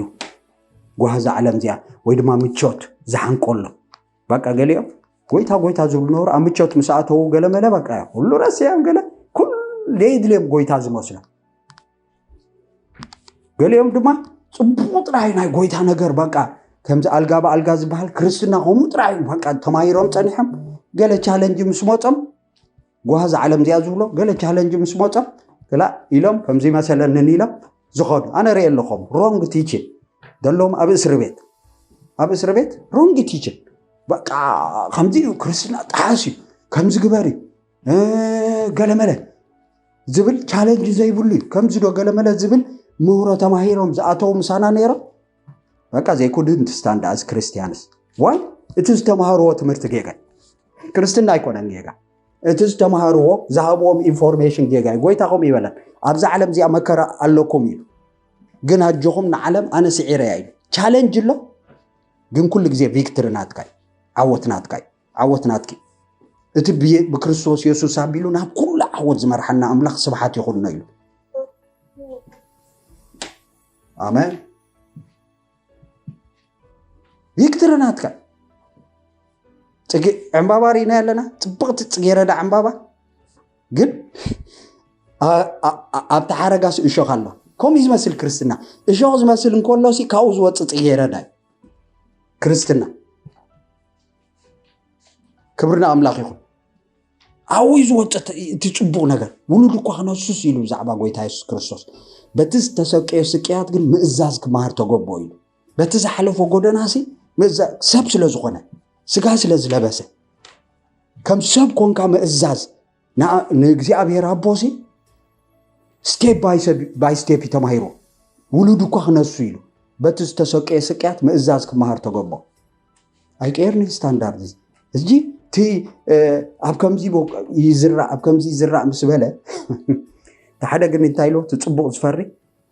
ጓህዛ ዓለም እዚኣ ወይ ድማ ምቾት ዝሓንቆሎ። በቃ ገሊኦም ጎይታ ጎይታ ዝብሉ ነበሩ። ኣብ ምቾት ምስ ኣተዉ ገለመለ በቃ ኩሉ ረሲዖም፣ ገለ ኩሉ ዘይድልዮም ጎይታ ዝመስሎም። ገሊኦም ድማ ጽቡቕ ጥራይ ናይ ጎይታ ነገር በቃ ከምዚ ኣልጋ ብኣልጋ ዝበሃል ክርስትና ከምኡ ጥራይ በቃ ተማሂሮም ጸኒሖም። ገለ ቻለንጅ ምስ መጾም፣ ጓሃ እዛ ዓለም እዚኣ ዝብሎ፣ ገለ ቻለንጅ ምስ መጾም፣ ገላ ኢሎም ከምዚ መሰለንን ኢሎም ዝኸዱ። ኣነ ርእየ ኣለኹም፣ ሮንግ ቲችን ዘለዎም ኣብ እስሪ ቤት፣ ኣብ እስሪ ቤት ሮንግ ቲችን። በቃ ከምዚ እዩ ክርስትና፣ ጠሓስ እዩ፣ ከምዚ ግበር እዩ፣ እ፣ ገለመለ ዝብል ቻለንጅ ዘይብሉ እዩ። ከምዚ ዶ ገለመለ ዝብል ምህሮ ተማሂሮም ዝኣተዉ ምሳና ነይሮም። በቃ they couldn't stand as Christians። ዋይ? እቲ ዝተማሃርዎ ትምህርቲ ጌጋ። ክርስትና ኣይኮነን ጌጋ። እቲ ዝተማሃርዎ ዝሃብዎም ኢንፎርሜሽን ጌጋ እዩ። ጎይታ ከምኡ ይበለን። ኣብዛ ዓለም እዚኣ መከራ ኣለኩም እዩ። ግን ኣጆኹም ንዓለም ኣነ ስዒረያ እዩ። ቻለንጅ ኣሎ። ግን ኩሉ ግዜ ቪክትሪ ናትካ እዩ። ዓወት ናትካ እዩ። ዓወት ናትኪ። እቲ ብየ-፣ ብክርስቶስ የሱስ ኣቢሉ ናብ ኩሉ ዓወት ዝመርሓና ኣምላኽ ስብሓት ይኹኖ ኢሉ። ኣሜን። ቪክትሪ ናትካ። ጽጌ-፣ ዕምባባ ርኢና ኣለና። ጽብቕቲ ጽጌረዳ ዕምባባ። ግን ኣ-፣ ኣ-፣ ኣ-፣ ኣብቲ ሓረጋስ እሾኽ ኣሎ። ከምኡ እዩ ዝመስል ክርስትና። እሾኽ ዝመስል እንከሎ ሲ ካብኡ ዝወጽእ ጽጌረዳ እዩ ክርስትና። ክብሪ ንኣምላኽ ይኹን። ኣብኡ እዩ ዝወጽእ እቲ፣ እቲ ጽቡቕ ነገር። ውሉድ እኳ ክነሱስ ኢሉ ብዛዕባ ጎይታ የሱስ ክርስቶስ። በቲ ዝተሰቀዮ ስቅያት ግን ምእዛዝ ክመሃር ተገብኦ ኢሉ። በቲ ዝሓለፎ ጎደናሲ ምእዛ-፣ ሰብ ስለ ዝኾነ፣ ስጋ ስለ ዝለበሰ፣ ከም ሰብ ኮንካ ምእዛዝ ንኣ-፣ ንእግዚኣብሔር ኣቦሲ ስቴፕ ባይ ሰብ-፣ ባይ ስቴፕ እዩ ተማሂሩ። ውሉድ እኳ ክነሱ ኢሉ በቲ ዝተሰቀየ ስቅያት ምእዛዝ ክመሃር ተገቦ። ኣይቀየርን እዩ ስታንዳርድ እዚ። እዚ እቲ፣ እ፣ ኣብ ከምዚ ቦ-፣ ይዝራእ፣ ኣብ ከምዚ ይዝራእ ምስ በለ፣ እቲ ሓደ ግን እንታይ ኢሉ? እቲ ጽቡቕ ዝፈሪ፣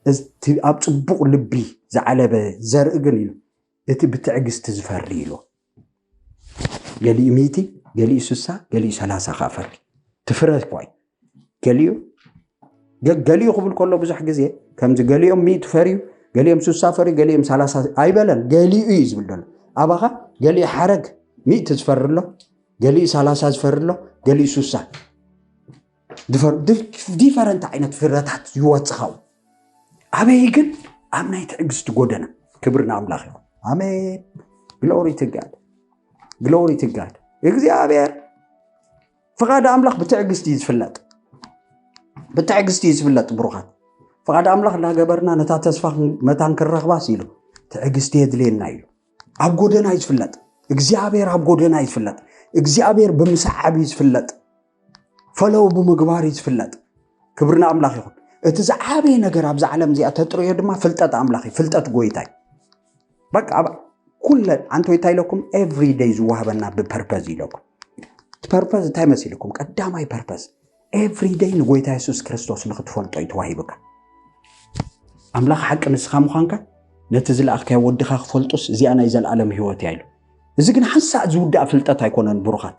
እዚ እቲ ኣብ ጽቡቕ ልቢ ዝዓለበ ዘርኢ ግን ኢሉ፣ እቲ ብትዕግስቲ ዝፈሪ ኢሉ። ገሊኡ ሚእቲ፣ ገሊኡ ስሳ፣ ገሊኡ ሰላሳ ከኣ ፈሪ። እቲ ፍረ እኳ እዩ። ገሊኡ፣ ገ-፣ ገሊኡ ክብል ከሎ ብዙሕ ግዜ ከምዚ ገሊኦም ሚእቲ ፈርዩ፣ ገሊኦም ስሳ ፈርዩ፣ ገሊኦም ሰላሳ ኣይበለን። ገሊኡ እዩ ዝብል ዘሎ። ኣባኻ ገሊኡ ሓረግ ሚእቲ ዝፈሪ ኣሎ፣ ገሊኡ ሰላሳ ዝፈሪ ኣሎ፣ ገሊኡ ሱሳ። ዲፈረንት ዓይነት ፍረታት ይወፅኻው። ኣበይ ግን? ኣብ ናይ ትዕግስቲ ጎደና። ክብሪ ንኣምላኽ ይኹን። ኣሜን። ግሎሪ ትጋድ፣ ግሎሪ ትጋድ። እግዚኣብሔር ፍቓድ ኣምላኽ ብትዕግስቲ እዩ ዝፍለጥ። ብትዕግስቲ እዩ ዝፍለጥ። ብሩኻት፣ ፍቓድ ኣምላኽ እንዳገበርና ነታ ተስፋ መታን ክንረኽባስ ኢሉ ትዕግስቲ የድልየና እዩ። ኣብ ጎደና እዩ ዝፍለጥ እግዚኣብሔር። ኣብ ጎደና እዩ ዝፍለጥ እግዚኣብሔር። ብምስዓብ እዩ ዝፍለጥ። ፈለው ብምግባር እዩ ዝፍለጥ። ክብሪ ንኣምላኽ ይኹን። እቲ ዝዓበየ ነገር ኣብዛ ዓለም እዚኣ ተጥርዮ ድማ ፍልጠት ኣምላኽ እዩ። ፍልጠት ጎይታ እዩ። በቃ ኩለ ኣንተ እንታይ ኢለኩም? ኤቭሪ ደይ ዝዋሃበና ብፐርፐዝ ኢለኩም። ፐርፐዝ እንታይ መሲልኩም? ቀዳማይ ፐርፐዝ ኤቭሪ ደይ ንጎይታ የሱስ ክርስቶስ ንክትፈልጦ እዩ ተዋሂብካ። ኣምላኽ ሓቂ ንስኻ ምዃንካ፣ ነቲ ዝለኣኽካዮ ወድኻ ክፈልጡስ እዚኣ ናይ ዘለኣለም ህይወት እያ ኢሉ። እዚ ግን ሓንሳእ ዝውዳእ ፍልጠት ኣይኮነን ብሩኻት።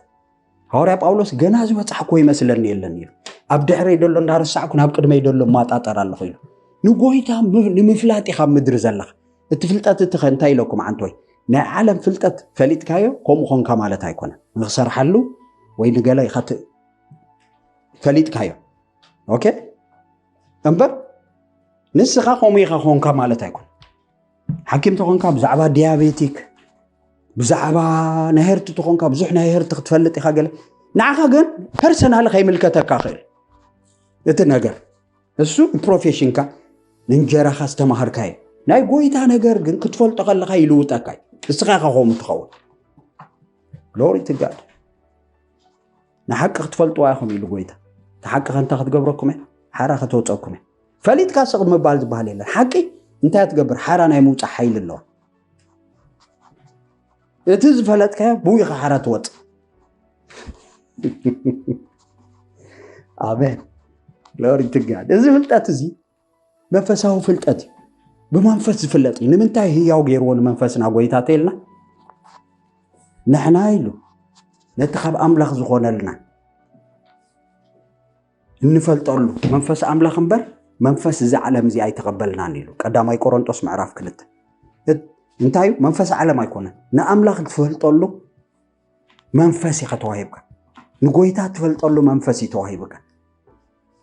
ሃዋርያ ጳውሎስ ገና ዝበጻሕኩዎ ይመስለኒ የለን ኢሉ። ኣብ ድሕረይ ደሎ እንዳረሳዕኩ ናብ ቅድመይ ደሎ እማጣጠር ኣለኹ ኢሉ። ንጎይታ ም- ንምፍላጥ ኢኻ ኣብ ምድሪ ዘለኻ። እቲ ፍልጠት እቲ ኸ እንታይ ኢለኩም ዓንቶይ? ናይ ዓለም ፍልጠት ፈሊጥካዮ ከምኡ ኾንካ ማለት ኣይኮነን። ንኽሰርሓሉ ወይ ንገለ ኢኻ ት- ፈሊጥካዮ። ኦኬ እምበር ንስኻ ከምኡ ኢኻ ኾንካ ማለት ኣይኮነን። ሓኪም ተኾንካ ብዛዕባ ዲያቤቲክ፣ ብዛዕባ ናይ ህርቲ ተኾንካ ብዙሕ ናይ ህርቲ ክትፈልጥ ኢኻ። ገለ ንዓኻ ግን ፐርሰናል ከይምልከተካ ኽእል እቲ ነገር እሱ ፕሮፌሽንካ ንእንጀራኻ ዝተማሃርካዮ። ናይ ጎይታ ነገር ግን ክትፈልጦ ከለኻ ይልውጠካ እዩ። እስኻ ኢኻ ከምኡ ትኸውን። ግሎሪ ትጋድ። ንሓቂ ክትፈልጥዋ ኢኹም ኢሉ ጎይታ። እቲ ሓቂ ከንታ ክትገብረኩም እያ፣ ሓራ ከተውፀኩም እያ። ፈሊጥካ ስቕ ምባል ዝበሃል የለን። ሓቂ እንታይ ትገብር? ሓራ ናይ ምውፃእ ሓይሊ ኣለዋ። እቲ ዝፈለጥካዮ ብኡ ኢኻ ሓራ ትወፅእ። ኣሜን። ግሎሪ ትጋድ። እዚ ፍልጠት እዚ መንፈሳዊ ፍልጠት እዩ። ብመንፈስ ዝፍለጥ እዩ። ንምንታይ ህያው ገይርዎ ንመንፈስና ጎይታ ተይልና? ንሕና ኢሉ ነቲ ካብ ኣምላኽ ዝኾነልና እንፈልጠሉ መንፈስ ኣምላኽ እምበር መንፈስ እዚ ዓለም እዚ ኣይተቐበልናን ኢሉ። ቀዳማይ ቆሮንጦስ ምዕራፍ ክልተ። እት- እንታይ እዩ? መንፈስ ዓለም ኣይኮነን። ንኣምላኽ ትፈልጠሉ መንፈስ ኢኻ ተዋሂብካ። ንጎይታ ትፈልጠሉ መንፈስ እዩ ተዋሂብካ።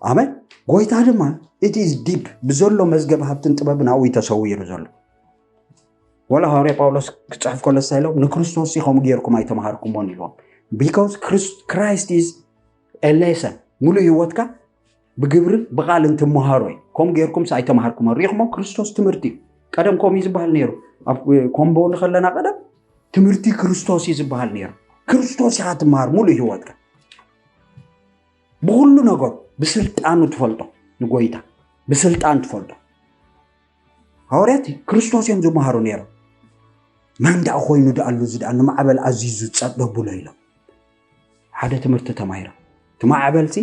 ኣሜን። ጎይታ ድማ it is deep፣ ብዘሎ መዝገብ ሃብትን ጥበብ ናብኡ እዩ ተሰዊሩ ዘሎ። ወላ ሃዋርያ ጳውሎስ ክፅሕፍ ከሎ እንታይ ኢሎም? ንክርስቶስ ከምኡ ጌርኩም ኣይተምሃርኩሞን ኢልዎም። Because Christ is a lesson። ሙሉእ ህይወትካ ብግብርን ብቃልን ትመሃሮ እዩ። ከምኡ ጌርኩም ኣይተምሃርኩሞን። ሪኢኹሞ? ክርስቶስ ትምህርቲ እዩ። ቀደም ከምኡ እዩ ዝበሃል ነይሩ። ኣብ ኮምቦ ንኸለና ቀደም ትምህርቲ ክርስቶስ እዩ ዝበሃል ነይሩ። ክርስቶስ ኢኻ ትመሃር ሙሉእ ህይወትካ። ብኩሉ ነገሩ ብስልጣኑ ትፈልጦ፣ ንጎይታ ብስልጣን ትፈልጦ። ሃዋርያት ክርስቶስ እዮም ዝመሃሩ ነይሮም። መን ደኣ ኮይኑ ደኣሉ እዚ ደኣ ንማዕበል ኣዚዙ ጸጥ ደብሎ ኢሎም ሓደ ትምህርቲ ተማሂሮም። እቲ ማዕበልሲ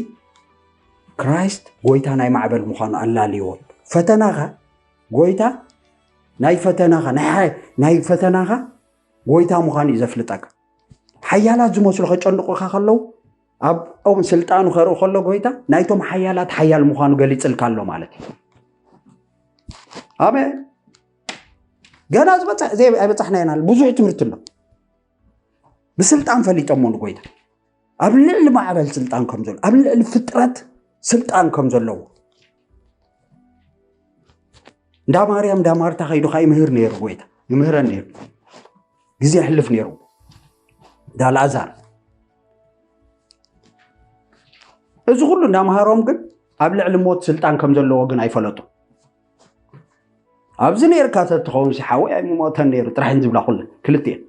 ክራይስት ጎይታ ናይ ማዕበል ምዃኑ ኣላልይዎም። ፈተናኻ ጎይታ ናይ ፈተናኻ ናይ ሓ- ናይ ፈተናኻ ጎይታ ምዃኑ እዩ ዘፍልጠካ። ሓያላት ዝመስሉ ከጨንቑኻ ከለዉ ኣብኦም ስልጣኑ ከርኢ ከሎ ጎይታ ናይቶም ሓያላት ሓያል ምዃኑ ገሊጽልካ ኣሎ ማለት እዩ። ኣሜን። ገና ዝበጽሕ ዘይ ኣይበጻሕና ኢና። ብዙሕ ትምህርቲ ኣሎ። ብስልጣን ፈሊጦሞ ንጎይታ ኣብ ልዕሊ ማዕበል ስልጣን ከም ዘሎ ኣብ ልዕሊ ፍጥረት ስልጣን ከም ዘለዎ እንዳ ማርያም እንዳ ማርታ ከይዱ ከዓ ይምህር ነይሩ ጎይታ ይምህረን ነይሩ። ግዜ ይሕልፍ ነይሩ እንዳ ላዛር እዚ ኩሉ እንዳምሃሮም ግን ኣብ ልዕሊ ሞት ስልጣን ከም ዘለዎ ግን ኣይፈለጡ። ኣብዚ ነርካ ተትኸውን ሲሓዊ ኣይምሞተን ነይሩ ጥራሕ ዝብላ ኩለን ክልቲኤን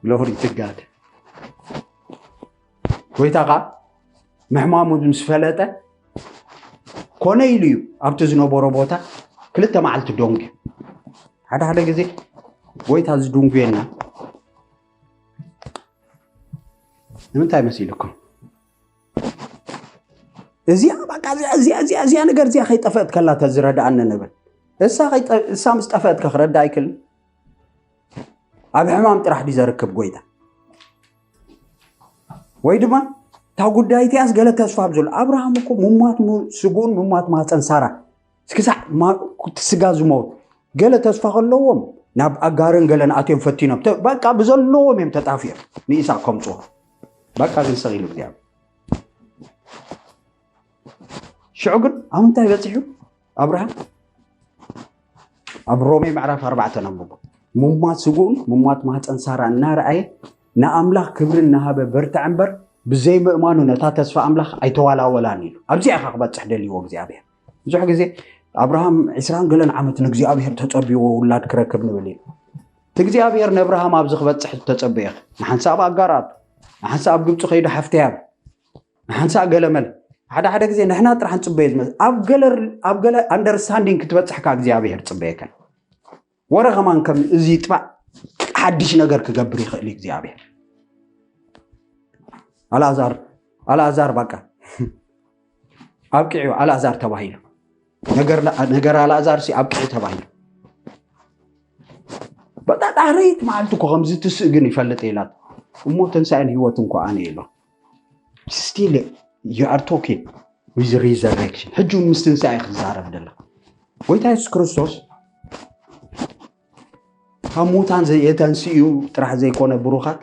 ግሎሪ ትጋድ ጎይታ ኸዓ ምሕማሙ ምስ ፈለጠ ኮነ ኢሉ እዩ ኣብቲ ዝነበሮ ቦታ ክልተ መዓልቲ ደንጉዩ። ሓደ ሓደ ግዜ ጎይታ ዝድንጉየና ንምንታይ መሲልኩም? እዚኣ በቃ እዚኣ እዚኣ እዚኣ እዚኣ ነገር እዚኣ ከይጠፈእት ከላ ተዝረድኣኒ ንብል። እሳ ከይጠ- እሳ ምስ ጠፈእት ከክረዳ ኣይክልን። ኣብ ሕማም ጥራሕ ድዩ ዘርክብ ጎይታ? ወይ ድማ እታ ጉዳይ እቲኣስ ገለ ተስፋ ኣብ ዘሎ ኣብርሃም እኮ ምሟት ሙ- ስግኡን ምሟት ማህፀን ሳራ ክሳዕ ማ- እቲ ስጋ ዝመውት ገለ ተስፋ ከለዎም ናብ ኣጋርን ገለን ኣትዮም ፈቲኖም ተ- በቃ ብዘለዎም እዮም ተጣፊኦም ንኢሳቅ ከምፅዎ በቃ ዝንሰቕ ኢሉ እግዚኣብሔር ሽዑ ግን ኣብ እንታይ በፂሑ ኣብርሃም ኣብ ሮሜ ምዕራፍ ኣርባዕተ ነንብቦ ምሟት ስግኡን ምሟት ማህፀን ሳራ እናረኣየ ንኣምላኽ ክብሪ እናሃበ በርትዐ እምበር ብዘይምእማኑ ነታ ተስፋ ኣምላኽ ኣይተዋላወላን ኢሉ ኣብዚኣ ኢኻ ክበፅሕ ደልይዎ እግዚኣብሔር ብዙሕ ግዜ ኣብርሃም ዕስራን ገለን ዓመት ንእግዚኣብሔር ተፀቢዎ ውላድ ክረክብ ንብል እዩ እቲ እግዚኣብሔር ንኣብርሃም ኣብዚ ክበፅሕ ተፀበየ ንሓንሳብ ኣጋር ኣቱ ንሓንሳብ ኣብ ግብፂ ከይዱ ሓፍተያ ንሓንሳብ ገለመል ሓደ ሓደ ግዜ ንሕና ጥራሕ ንፅበዮ ዝመ ኣብ ገለ ኣብ ገለ understanding ክትበፅሕካ እግዚኣብሔር ፅበየከን ወረ ከማን ከም እዚ ይጥባዕ ሓድሽ ነገር ክገብር ይኽእል እዩ እግዚኣብሔር ኣልኣዛር ኣልኣዛር በቃ ኣብቂዑ ኣልኣዛር ተባሂሉ ነገር ኣልኣዛር ሲ ኣብቂዑ ተባሂሉ በቃ ዳሕረይት መዓልቲ እኮ ከምዚ ትስእ ግን ይፈልጥ ኢላት እሞ ትንሳኤን ህይወትን እኮ ኣነ ኢሎ still you are talking with resurrection ሕጂ እውን ምስ ትንሳኤ ክዛረብ ደላ ጎይታ የሱስ ክርስቶስ ካብ ሙታን ዘ- የተንስኡ ጥራሕ ዘይኮነ ብሩኻት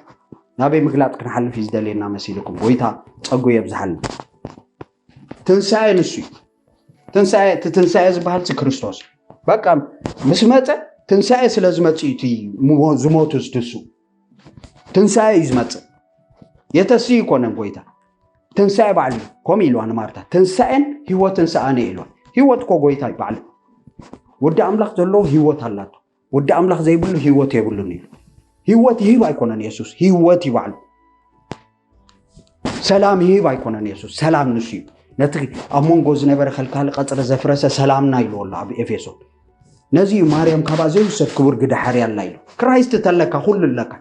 ናበይ ምግላጥ ክንሓልፍ እዩ ዝደልየና መሲልኩም ጎይታ ፀጉ የብዝሓልና ትንሳኤ ንሱ እዩ ትንሳኤ እቲ ትንሳኤ ዝበሃል ሲ ክርስቶስ በቃ ምስ መፀ ትንሳኤ ስለ ዝመፅእ እዩ እቲ ምዎ- ዝሞቱ ዝትሱ ትንሳኤ እዩ ዝመፅእ የተስእ ይኮነን ጎይታ ትንሳኤ ባዕሉ እዩ። ከምኡ ኢልዋ ንማርታ ትንሳኤን ህይወትን ሰኣነ ኢልዋ ህይወት እኮ ጎይታ እዩ ባዕሉ ወዲ ኣምላኽ ዘለዎ ህይወት ኣላቶ ወዲ ኣምላኽ ዘይብሉ ህይወት የብሉን ኢሉ ህይወት ይህብ ኣይኮነን የሱስ ህይወት ይባዕሉ ሰላም ይህብ ኣይኮነን የሱስ ሰላም ንሱ እዩ ነቲ ኣብ መንጎ ዝነበረ ከልካሊ ቀፅሪ ዘፍረሰ ሰላምና ኢልዎ ኣሎ ኣብ ኤፌሶን ነዚ እዩ ማርያም ካብኣ ዘይውሰድ ክቡር ግዳ ሓርያ ኣላ ኢሉ ክራይስት ተለካ ኩሉ ኣለካ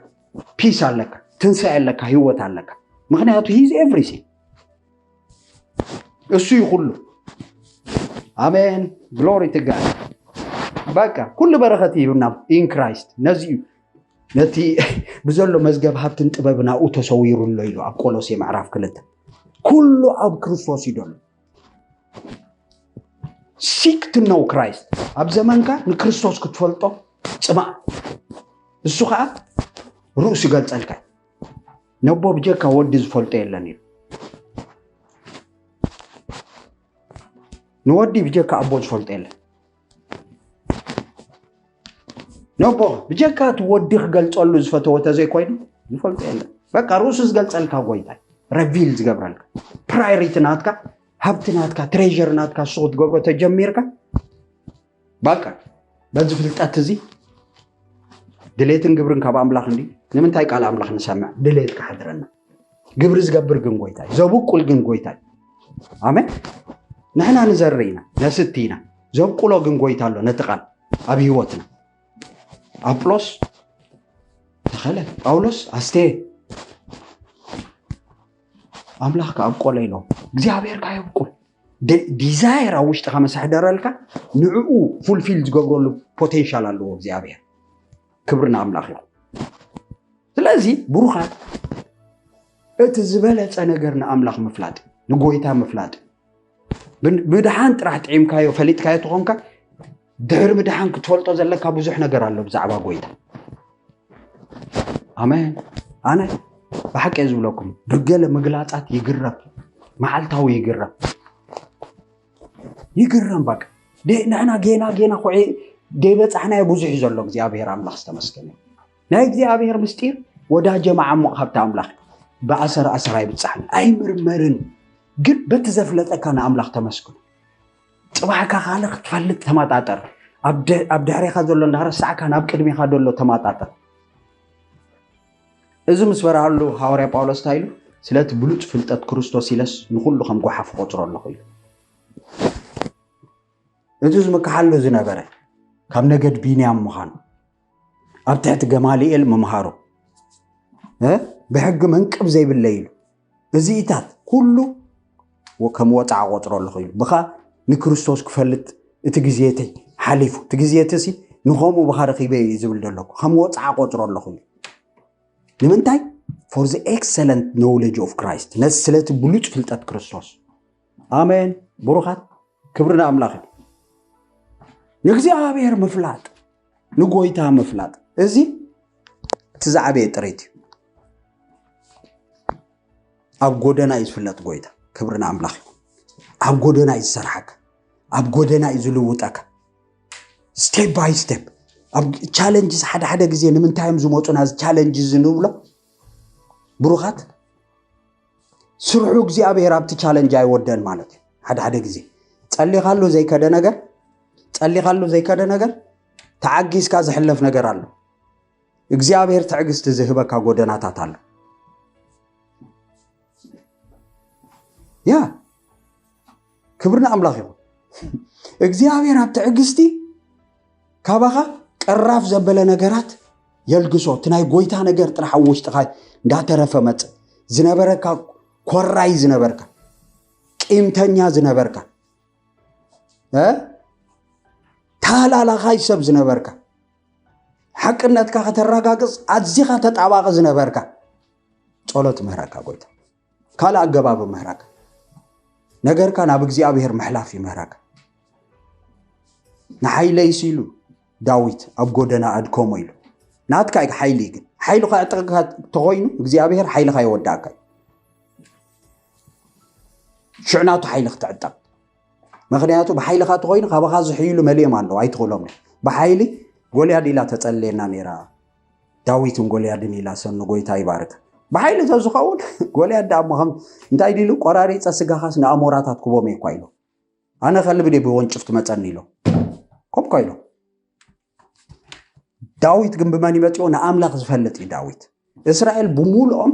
ፒስ ኣለካ ትንሳኤ ኣለካ ህይወት ኣለካ ምክንያቱ ሂዝ ኤቭሪሲንግ እሱ እዩ ኩሉ ኣሜን ግሎሪ ትጋድ በቃ ኩሉ በረኸት ይህብና ኢን ክራይስት ነዚ እዩ ነቲ ብዘሎ መዝገብ ሃብትን ጥበብ ናብኡ ተሰዊሩ ኣሎ ኢሉ ኣብ ቆሎሴ ምዕራፍ ክልተ ኩሉ ኣብ ክርስቶስ እዩ ዘሎ seek to know Christ ኣብ ዘመንካ ንክርስቶስ ክትፈልጦ ፅማእ እሱ ከዓ ርእሱ ይገልፀልካ ነቦ ብጀካ ወዲ ዝፈልጦ የለን እዩ ንወዲ ብጀካ ኣቦ ዝፈልጦ የለን ነቦ ብጀካ እቲ ወዲ ክገልፀሉ ዝፈተወ ተዘይኮይኑ ዝፈልጦ የለን በቃ ርእሱ ዝገልፀልካ ጎይታ ረቪል ዝገብረልካ ፕራዮሪቲ ናትካ ሃብቲ ናትካ ትሬር ናትካ እሱ ክትገብሮ ተጀሚርካ በቃ በዚ ፍልጠት እዚ ድሌትን ግብርን ካብ ኣምላኽ እንዲ ንምንታይ ቃል ኣምላኽ ንሰምዕ ድሌት ክሓድረና ግብሪ ዝገብር ግን ጎይታ እዩ ዘብቁል ግን ጎይታ እዩ ኣሜን ንሕና ንዘርእ ኢና ነስቲ ኢና ዘብቁሎ ግን ጎይታ ኣሎ ነቲ ቃል ኣብ ህይወትና ኣጵሎስ ተኸለ ጳውሎስ ኣስቴ ኣምላኽ ከኣብቆሎ ኢሎም እግዚኣብሔር ከየብቁል ዲዛየር ኣብ ውሽጥኻ መሳሕደረልካ ንዕኡ ፉልፊል ዝገብረሉ ፖቴንሻል ኣለዎ እግዚኣብሔር ክብሪ ንኣምላኽ ይኹን ስለዚ ብሩኻት እቲ ዝበለፀ ነገር ንኣምላኽ ምፍላጥ ንጎይታ ምፍላጥ ምድሓን ጥራሕ ጥዒምካዮ ፈሊጥካዮ ትኾንካ ድሕሪ ምድሓን ክትፈልጦ ዘለካ ብዙሕ ነገር ኣሎ ብዛዕባ ጎይታ ኣሜን ኣነ ብሓቂ ዝብለኩም ብገለ ምግላፃት ይግረም መዓልታዊ ይግረም ይግረም በቃ ንሕና ጌና ጌና ኩዒ ደይበፃሕናዮ ብዙሕ እዩ ዘሎ እግዚኣብሔር ኣምላኽ ዝተመስገነ ናይ እግዚኣብሔር ምስጢር ወዳጀ መዓሙቕ ሃብቲ ኣምላኽ ብኣሰር ኣሰር ኣይብፃሕን ኣይምርመርን ግን በቲ ዘፍለጠካ ንኣምላኽ ተመስግኖ ፅባሕካ ካልእ ክትፈልጥ ተመጣጠር ኣብ ድሕሬኻ ዘሎ እንዳረሳዕካ ናብ ቅድሜኻ ዘሎ ተመጣጠር እዚ ምስ በርሃሉ ሃዋርያ ጳውሎስ እንታይ ኢሉ ስለቲ ብሉፅ ፍልጠት ክርስቶስ ኢለስ ንኩሉ ከም ጓሓፍ ቆፅሮ ኣለኹ ኢሉ እቲ ዝምክሓሉ ዝነበረ ካብ ነገድ ቢንያም ምዃኑ ኣብ ትሕቲ ገማልኤል ምምሃሩ ብሕጊ መንቅብ ዘይብለ ኢሉ እዚኢታት ኩሉ ከም ወፃዓ ቆፅሮ ኣለኹ ኢሉ ብኻ ንክርስቶስ ክፈልጥ እቲ ግዜቲ ሓሊፉ እቲ ግዜቲ ሲ ንኸምኡ ብኻ ረኺበ እዩ ዝብል ዘለኩ ከም ወፃዓ ቆፅሮ ኣለኹ ኢሉ ንምንታይ for the excellent knowledge of Christ፣ ነዚ ስለቲ ብሉጽ ፍልጠት ክርስቶስ። ኣሜን። ብሩኻት፣ ክብሪ ንኣምላኽ እዩ። ንእግዚኣብሔር ምፍላጥ፣ ንጎይታ ምፍላጥ፣ እዚ እቲ ዝዓበየ ጥሪት እዩ። ኣብ ጎደና እዩ ዝፍለጥ ጎይታ። ክብሪ ንኣምላኽ እዩ። ኣብ ጎደና እዩ ዝሰርሓካ፣ ኣብ ጎደና እዩ ዝልውጠካ። ስቴፕ ባይ ስቴፕ። ኣብ ቻለንጅስ ሓደ ሓደ ግዜ ንምንታይ እዮም ዝመፁና? እዚ ቻለንጅ እዚ ንብሎ ብሩኻት፣ ስርሑ እግዚኣብሔር ኣብቲ ቻለንጅ ኣይወደን ማለት እዩ። ሓደ ሓደ ግዜ ጸሊኻሉ ዘይከደ ነገር፣ ጸሊኻሉ ዘይከደ ነገር፣ ተዓጊስካ ዝሕለፍ ነገር ኣሎ። እግዚኣብሔር ትዕግስቲ ዝህበካ ጎደናታት ኣሎ። ያ ክብሪ ንኣምላኽ ይኹን። እግዚኣብሔር ኣብ ትዕግስቲ ካባኻ ቀራፍ ዘበለ ነገራት የልግሶ። እቲ ናይ ጎይታ ነገር ጥራሕ ኣብ ውሽጥኻ እንዳተረፈ መጽእ። ዝነበረካ ኮራይ ዝነበርካ፣ ቂምተኛ ዝነበርካ፣ እ? ተላላኻይ ሰብ ዝነበርካ፣ ሓቅነትካ ከተረጋግጽ ኣዚኻ ተጣባቂ ዝነበርካ፣ ጸሎት ምህረካ ጎይታ። ካልእ ኣገባብ ምህረካ። ነገርካ ናብ እግዚኣብሔር ምሕላፍ ይምህረካ። ንሓይለይስ ኢሉ ዳዊት ኣብ ጎደና ኣድከሞ ኢሉ። ናትካ እዩ ሓይሊ፣ ግን ሓይሉ ከዕጥቕካ ተኾይኑ እግዚኣብሔር ሓይልኻ ይወዳእካ እዩ። ሽዕ ናቱ ሓይሊ ክትዕጠቕ። ምኽንያቱ ብሓይልኻ ተኾይኑ ካባኻ ዝሕይሉ መሊኦም ኣለዉ፣ ኣይትኽእሎም እዮም። ብሓይሊ ጎልያድ ኢላ ተጸልየና ነይራ። ዳዊትን ጎልያድን ኢላ ሰኑ፣ ጎይታ ይባርክ። ብሓይሊ ተዝኸውን ጎልያድ ደኣ እሞ ከም እንታይ ድሉ ቆራሪጸ ስጋኻስ ንኣሞራታት ክቦም እኳ ኢሎ። ኣነ ከልቢ ድየ ብወንጭፍ ትመጸኒ ኢሎ። ኮም እኳ ኢሎ። ዳዊት ግን ብመን ይመጽኦ? ንኣምላኽ ዝፈልጥ እዩ ዳዊት። እስራኤል ብምሉኦም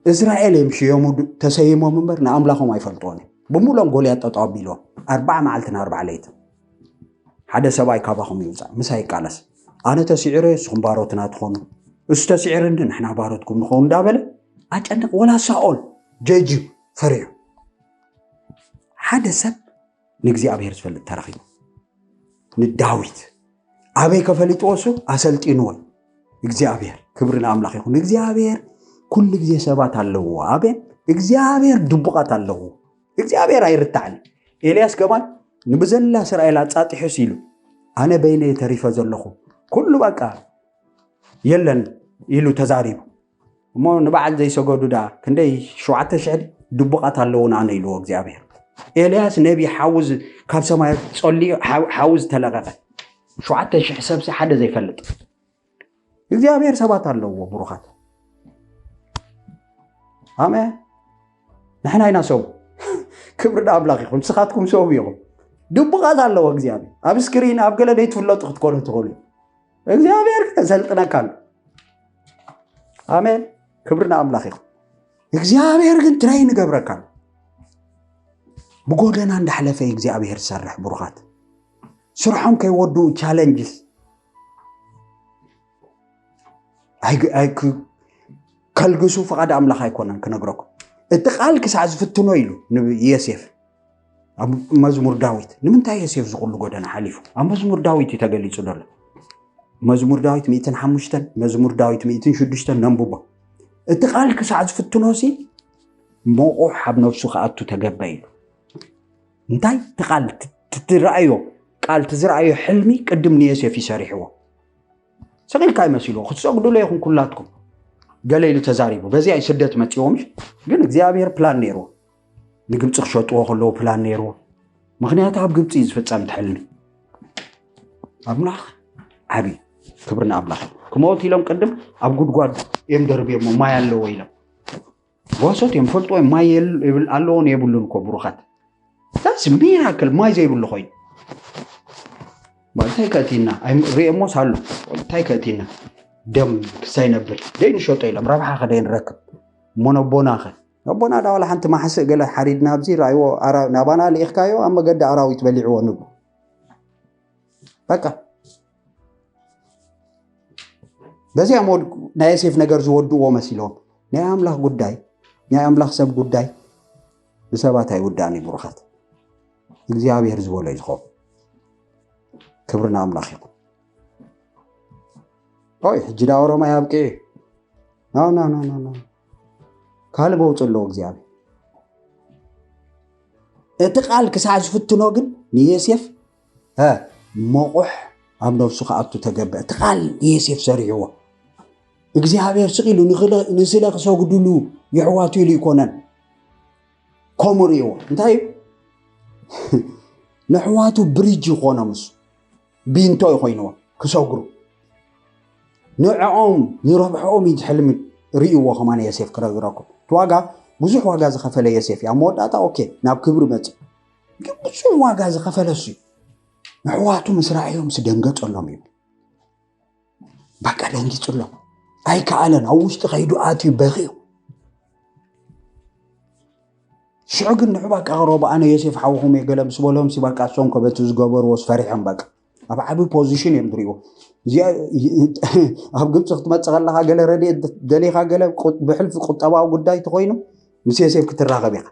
እስራኤል እዮም ሽየሙ ድ-፣ ተሰይሞም እምበር ንኣምላኾም ኣይፈልጥዎን እዮም። ብምሉኦም ጎልያድ ጠጠው ኣቢልዎም። ኣርባዓ መዓልትን ኣርባዓ ለይትን። ሓደ ሰብኣይ ካባኹም ይውጻእ፣ ምሳይ ይቃለስ። ኣነ ተስዒረ፣ ንስኹም ባሮትና ትኾኑ። እሱ ተስዒርኒ፣ ንሕና ባሮትኩም ንኸውን እንዳበለ ኣጨንቕ። ወላ ሳኦል ጀጅ ፈሪሑ። ሓደ ሰብ ንእግዚኣብሔር ዝፈልጥ ተረኺቡ። ንዳዊት ኣበይ ከፈሊጥዎ? እሱ ኣሰልጢንዎ። እግዚኣብሔር፣ ክብሪ ንኣምላኽ ይኹን። እግዚኣብሔር ኩሉ ግዜ ሰባት ኣለዎ። ኣቤት፣ እግዚኣብሔር ድቡቓት ኣለዎ። እግዚኣብሔር ኣይርታዕን። ኤልያስ ከማን ንብዘላ እስራኤል ኣጻጢሑስ ኢሉ፣ ኣነ በይነየ ተሪፈ ዘለኹ፣ ኩሉ በቃ የለን ኢሉ ተዛሪቡ። እሞ ንበዓል ዘይሰገዱ ደኣ ክንደይ ሸውዓተ ሽሕ ድቡቓት ኣለዉን ኣነ ኢልዎ እግዚኣብሔር። ኤልያስ ነቢ ሓዊ ዝ-፣ ካብ ሰማያት ጸልዩ ሓው-፣ ሓዊ ዝተለቐቐ ሸውዓተ ሽሕ ሰብሲ ሓደ ዘይፈልጥ እግዚኣብሔር ሰባት ኣለዎ። ብሩኻት፣ ኣሜን። ንሕና ኢና ሰቡ። ክብሪ ንኣምላኽ ይኹን። ንስኻትኩም ሰቡ ኢኹም። ድቡቓት ኣለዎ እግዚኣብሔር። ኣብ ስክሪን ኣብ ገለ ዘይትፍለጡ ክትኮኑ ትኽእሉ። እግዚኣብሔር ግን የሰልጥነካ ኣሎ። ኣሜን። ክብሪ ንኣምላኽ ይኹን። እግዚኣብሔር ግን ትራይ ንገብረካ ኣሎ። ብጎደና እንዳሕለፈ እዩ እግዚኣብሔር ዝሰርሕ። ብሩኻት፣ ስርሖም ከይወድኡ ቻለንጅስ ኣይግ-፣ ኣይክ-፣ ከልግሱ ፍቓድ ኣምላኽ ኣይኮነን ክነግረኩም። እቲ ቃል ክሳዕ ዝፍትኖ ኢሉ ንዮሴፍ ኣብ መዝሙር ዳዊት። ንምንታይ ዮሴፍ ዝኹሉ ጎደና ሓሊፉ? ኣብ መዝሙር ዳዊት እዩ ተገሊጹ ዘሎ። መዝሙር ዳዊት ሚእትን ሓሙሽተን፣ መዝሙር ዳዊት ሚእትን ሽዱሽተን ነንብቦ። እቲ ቃል ክሳዕ ዝፍትኖ ሲ መቑሕ ኣብ ነፍሱ ክኣቱ ተገበ ኢሉ። እንታይ? እቲ ቃል ት-፣ ት-፣ ትረኣዮ ቃል፣ ትዝረኣዮ ሕልሚ ቅድም ንዮሴፍ ይሰሪሕዎ። ስቕ ኢልካ ይመሲልዎ፣ ክትሰግዱሉ ኢኹም ኩላትኩም። ገለ ኢሉ ተዛሪቡ። በዚኣ እዩ ስደት መጺዎ፣ ምሽ? ግን እግዚኣብሔር ፕላን ነይርዎ። ንግብጺ ክሸጥዎ ከለዉ ፕላን ነይርዎ። ምኽንያቱ ኣብ ግብጺ እዩ ዝፍጸም እቲ ሕልሚ። ኣምላኽ ዓቢ፣ ክብሪ ንኣምላኽ። ክመውት ኢሎም ቅድም ኣብ ጉድጓድ እዮም ደርብዮሞ፣ ማይ ኣለዎ ኢሎም። ጓሶት እዮም፣ ፈልጥዎ እዮም፣ ማይ የል-፣ የብል-፣ ኣለዎን የብሉን እኮ ብሩኻት። That's miracle፣ ማይ ዘይብሉ ኮይኑ። ባ-፣ እንታይ ከእቲና? ኣይ-፣ ርእየሞስ ኣሎ። እንታይ ከእቲና? ደም ክሳይ ነብል። ደይ ንሸጦ ኢሎም፣ ረብሓ ከ ደይ ንረክብ? እሞ ነቦና ከ? ነቦና ዳ ዋላ ሓንቲ ማሕስእ ገለ ሓሪድና ኣብዚ ረኣይዎ፣ ኣራ-፣ ናባና ልኢኽካዮ፣ ኣብ መገዲ ኣራዊት በሊዕዎ ንብሎ። በቃ። በዚኣ ሞድ-፣ ናይ ዮሴፍ ነገር ዝወድእዎ መሲሎም። ናይ ኣምላኽ ጉዳይ፣ ናይ ኣምላኽ ሰብ ጉዳይ ብሰባት ኣይውዳእን እዩ ብሩኻት። እግዚኣብሔር ዝበሎ እዩ ዝኸውን። ክብሪ ንኣምላኽ ይኹን። ኦይ፣ ሕጂ ዳ ኦሮማይ ኣብቂዑ እዩ። ካልእ መውፅእ ኣለዎ እግዚኣብሔር። እቲ ቃል ክሳዕ ዝፍትኖ ግን ንየሴፍ መቑሕ ኣብ ነብሱ ክኣቱ ተገብአ። እቲ ቃል ንየሴፍ ሰሪሕዎ። እግዚኣብሔር ስቕ ኢሉ ንስለ ክሰግድሉ የሕዋቱ ኢሉ ይኮነን። ከምኡ ርእይዎ እንታይ እዩ? ነሕዋቱ ብሪጅ ይኾኖም እሱ ቢንቶ ይኮይንዎ ክሰግሩ ንዕኦም ንረብሕኦም እዩ ዝሕልሚ። ርእይዎ ከማን የሴፍ ክረግረኩም እቲ ዋጋ ብዙሕ ዋጋ ዝኸፈለ የሴፍ እዩ ኣብ መወዳእታ ኦኬ ናብ ክብሪ መፅእ። ግን ብዙሕ ዋጋ ዝኸፈለ እሱ እዩ። ነሕዋቱ ምስ ረኣዮም ስደንገፀሎም እዩ። በቃ ደንጊፅሎም ኣይከኣለን ኣብ ውሽጢ ከይዱ ኣትዩ በኺዩ። ሽዑ ግን ንዑ በቃ ቅረቡ ኣነ ዮሴፍ ሓውኹም እየ ገለ ምስ በሎም ሲ በቃ እሶም ከበቲ ዝገበርዎ ፈሪሖም በቃ ኣብ ዓቢ ፖዚሽን እዮም ዝሪእዎ። እዚኣ ኣብ ግብፂ ክትመፅእ ከለካ ገለ ረድኤት ደሊካ ገለ ብሕልፊ ቁጠባዊ ጉዳይ ተኮይኑ ምስ ዮሴፍ ክትራኸብ ኢካ።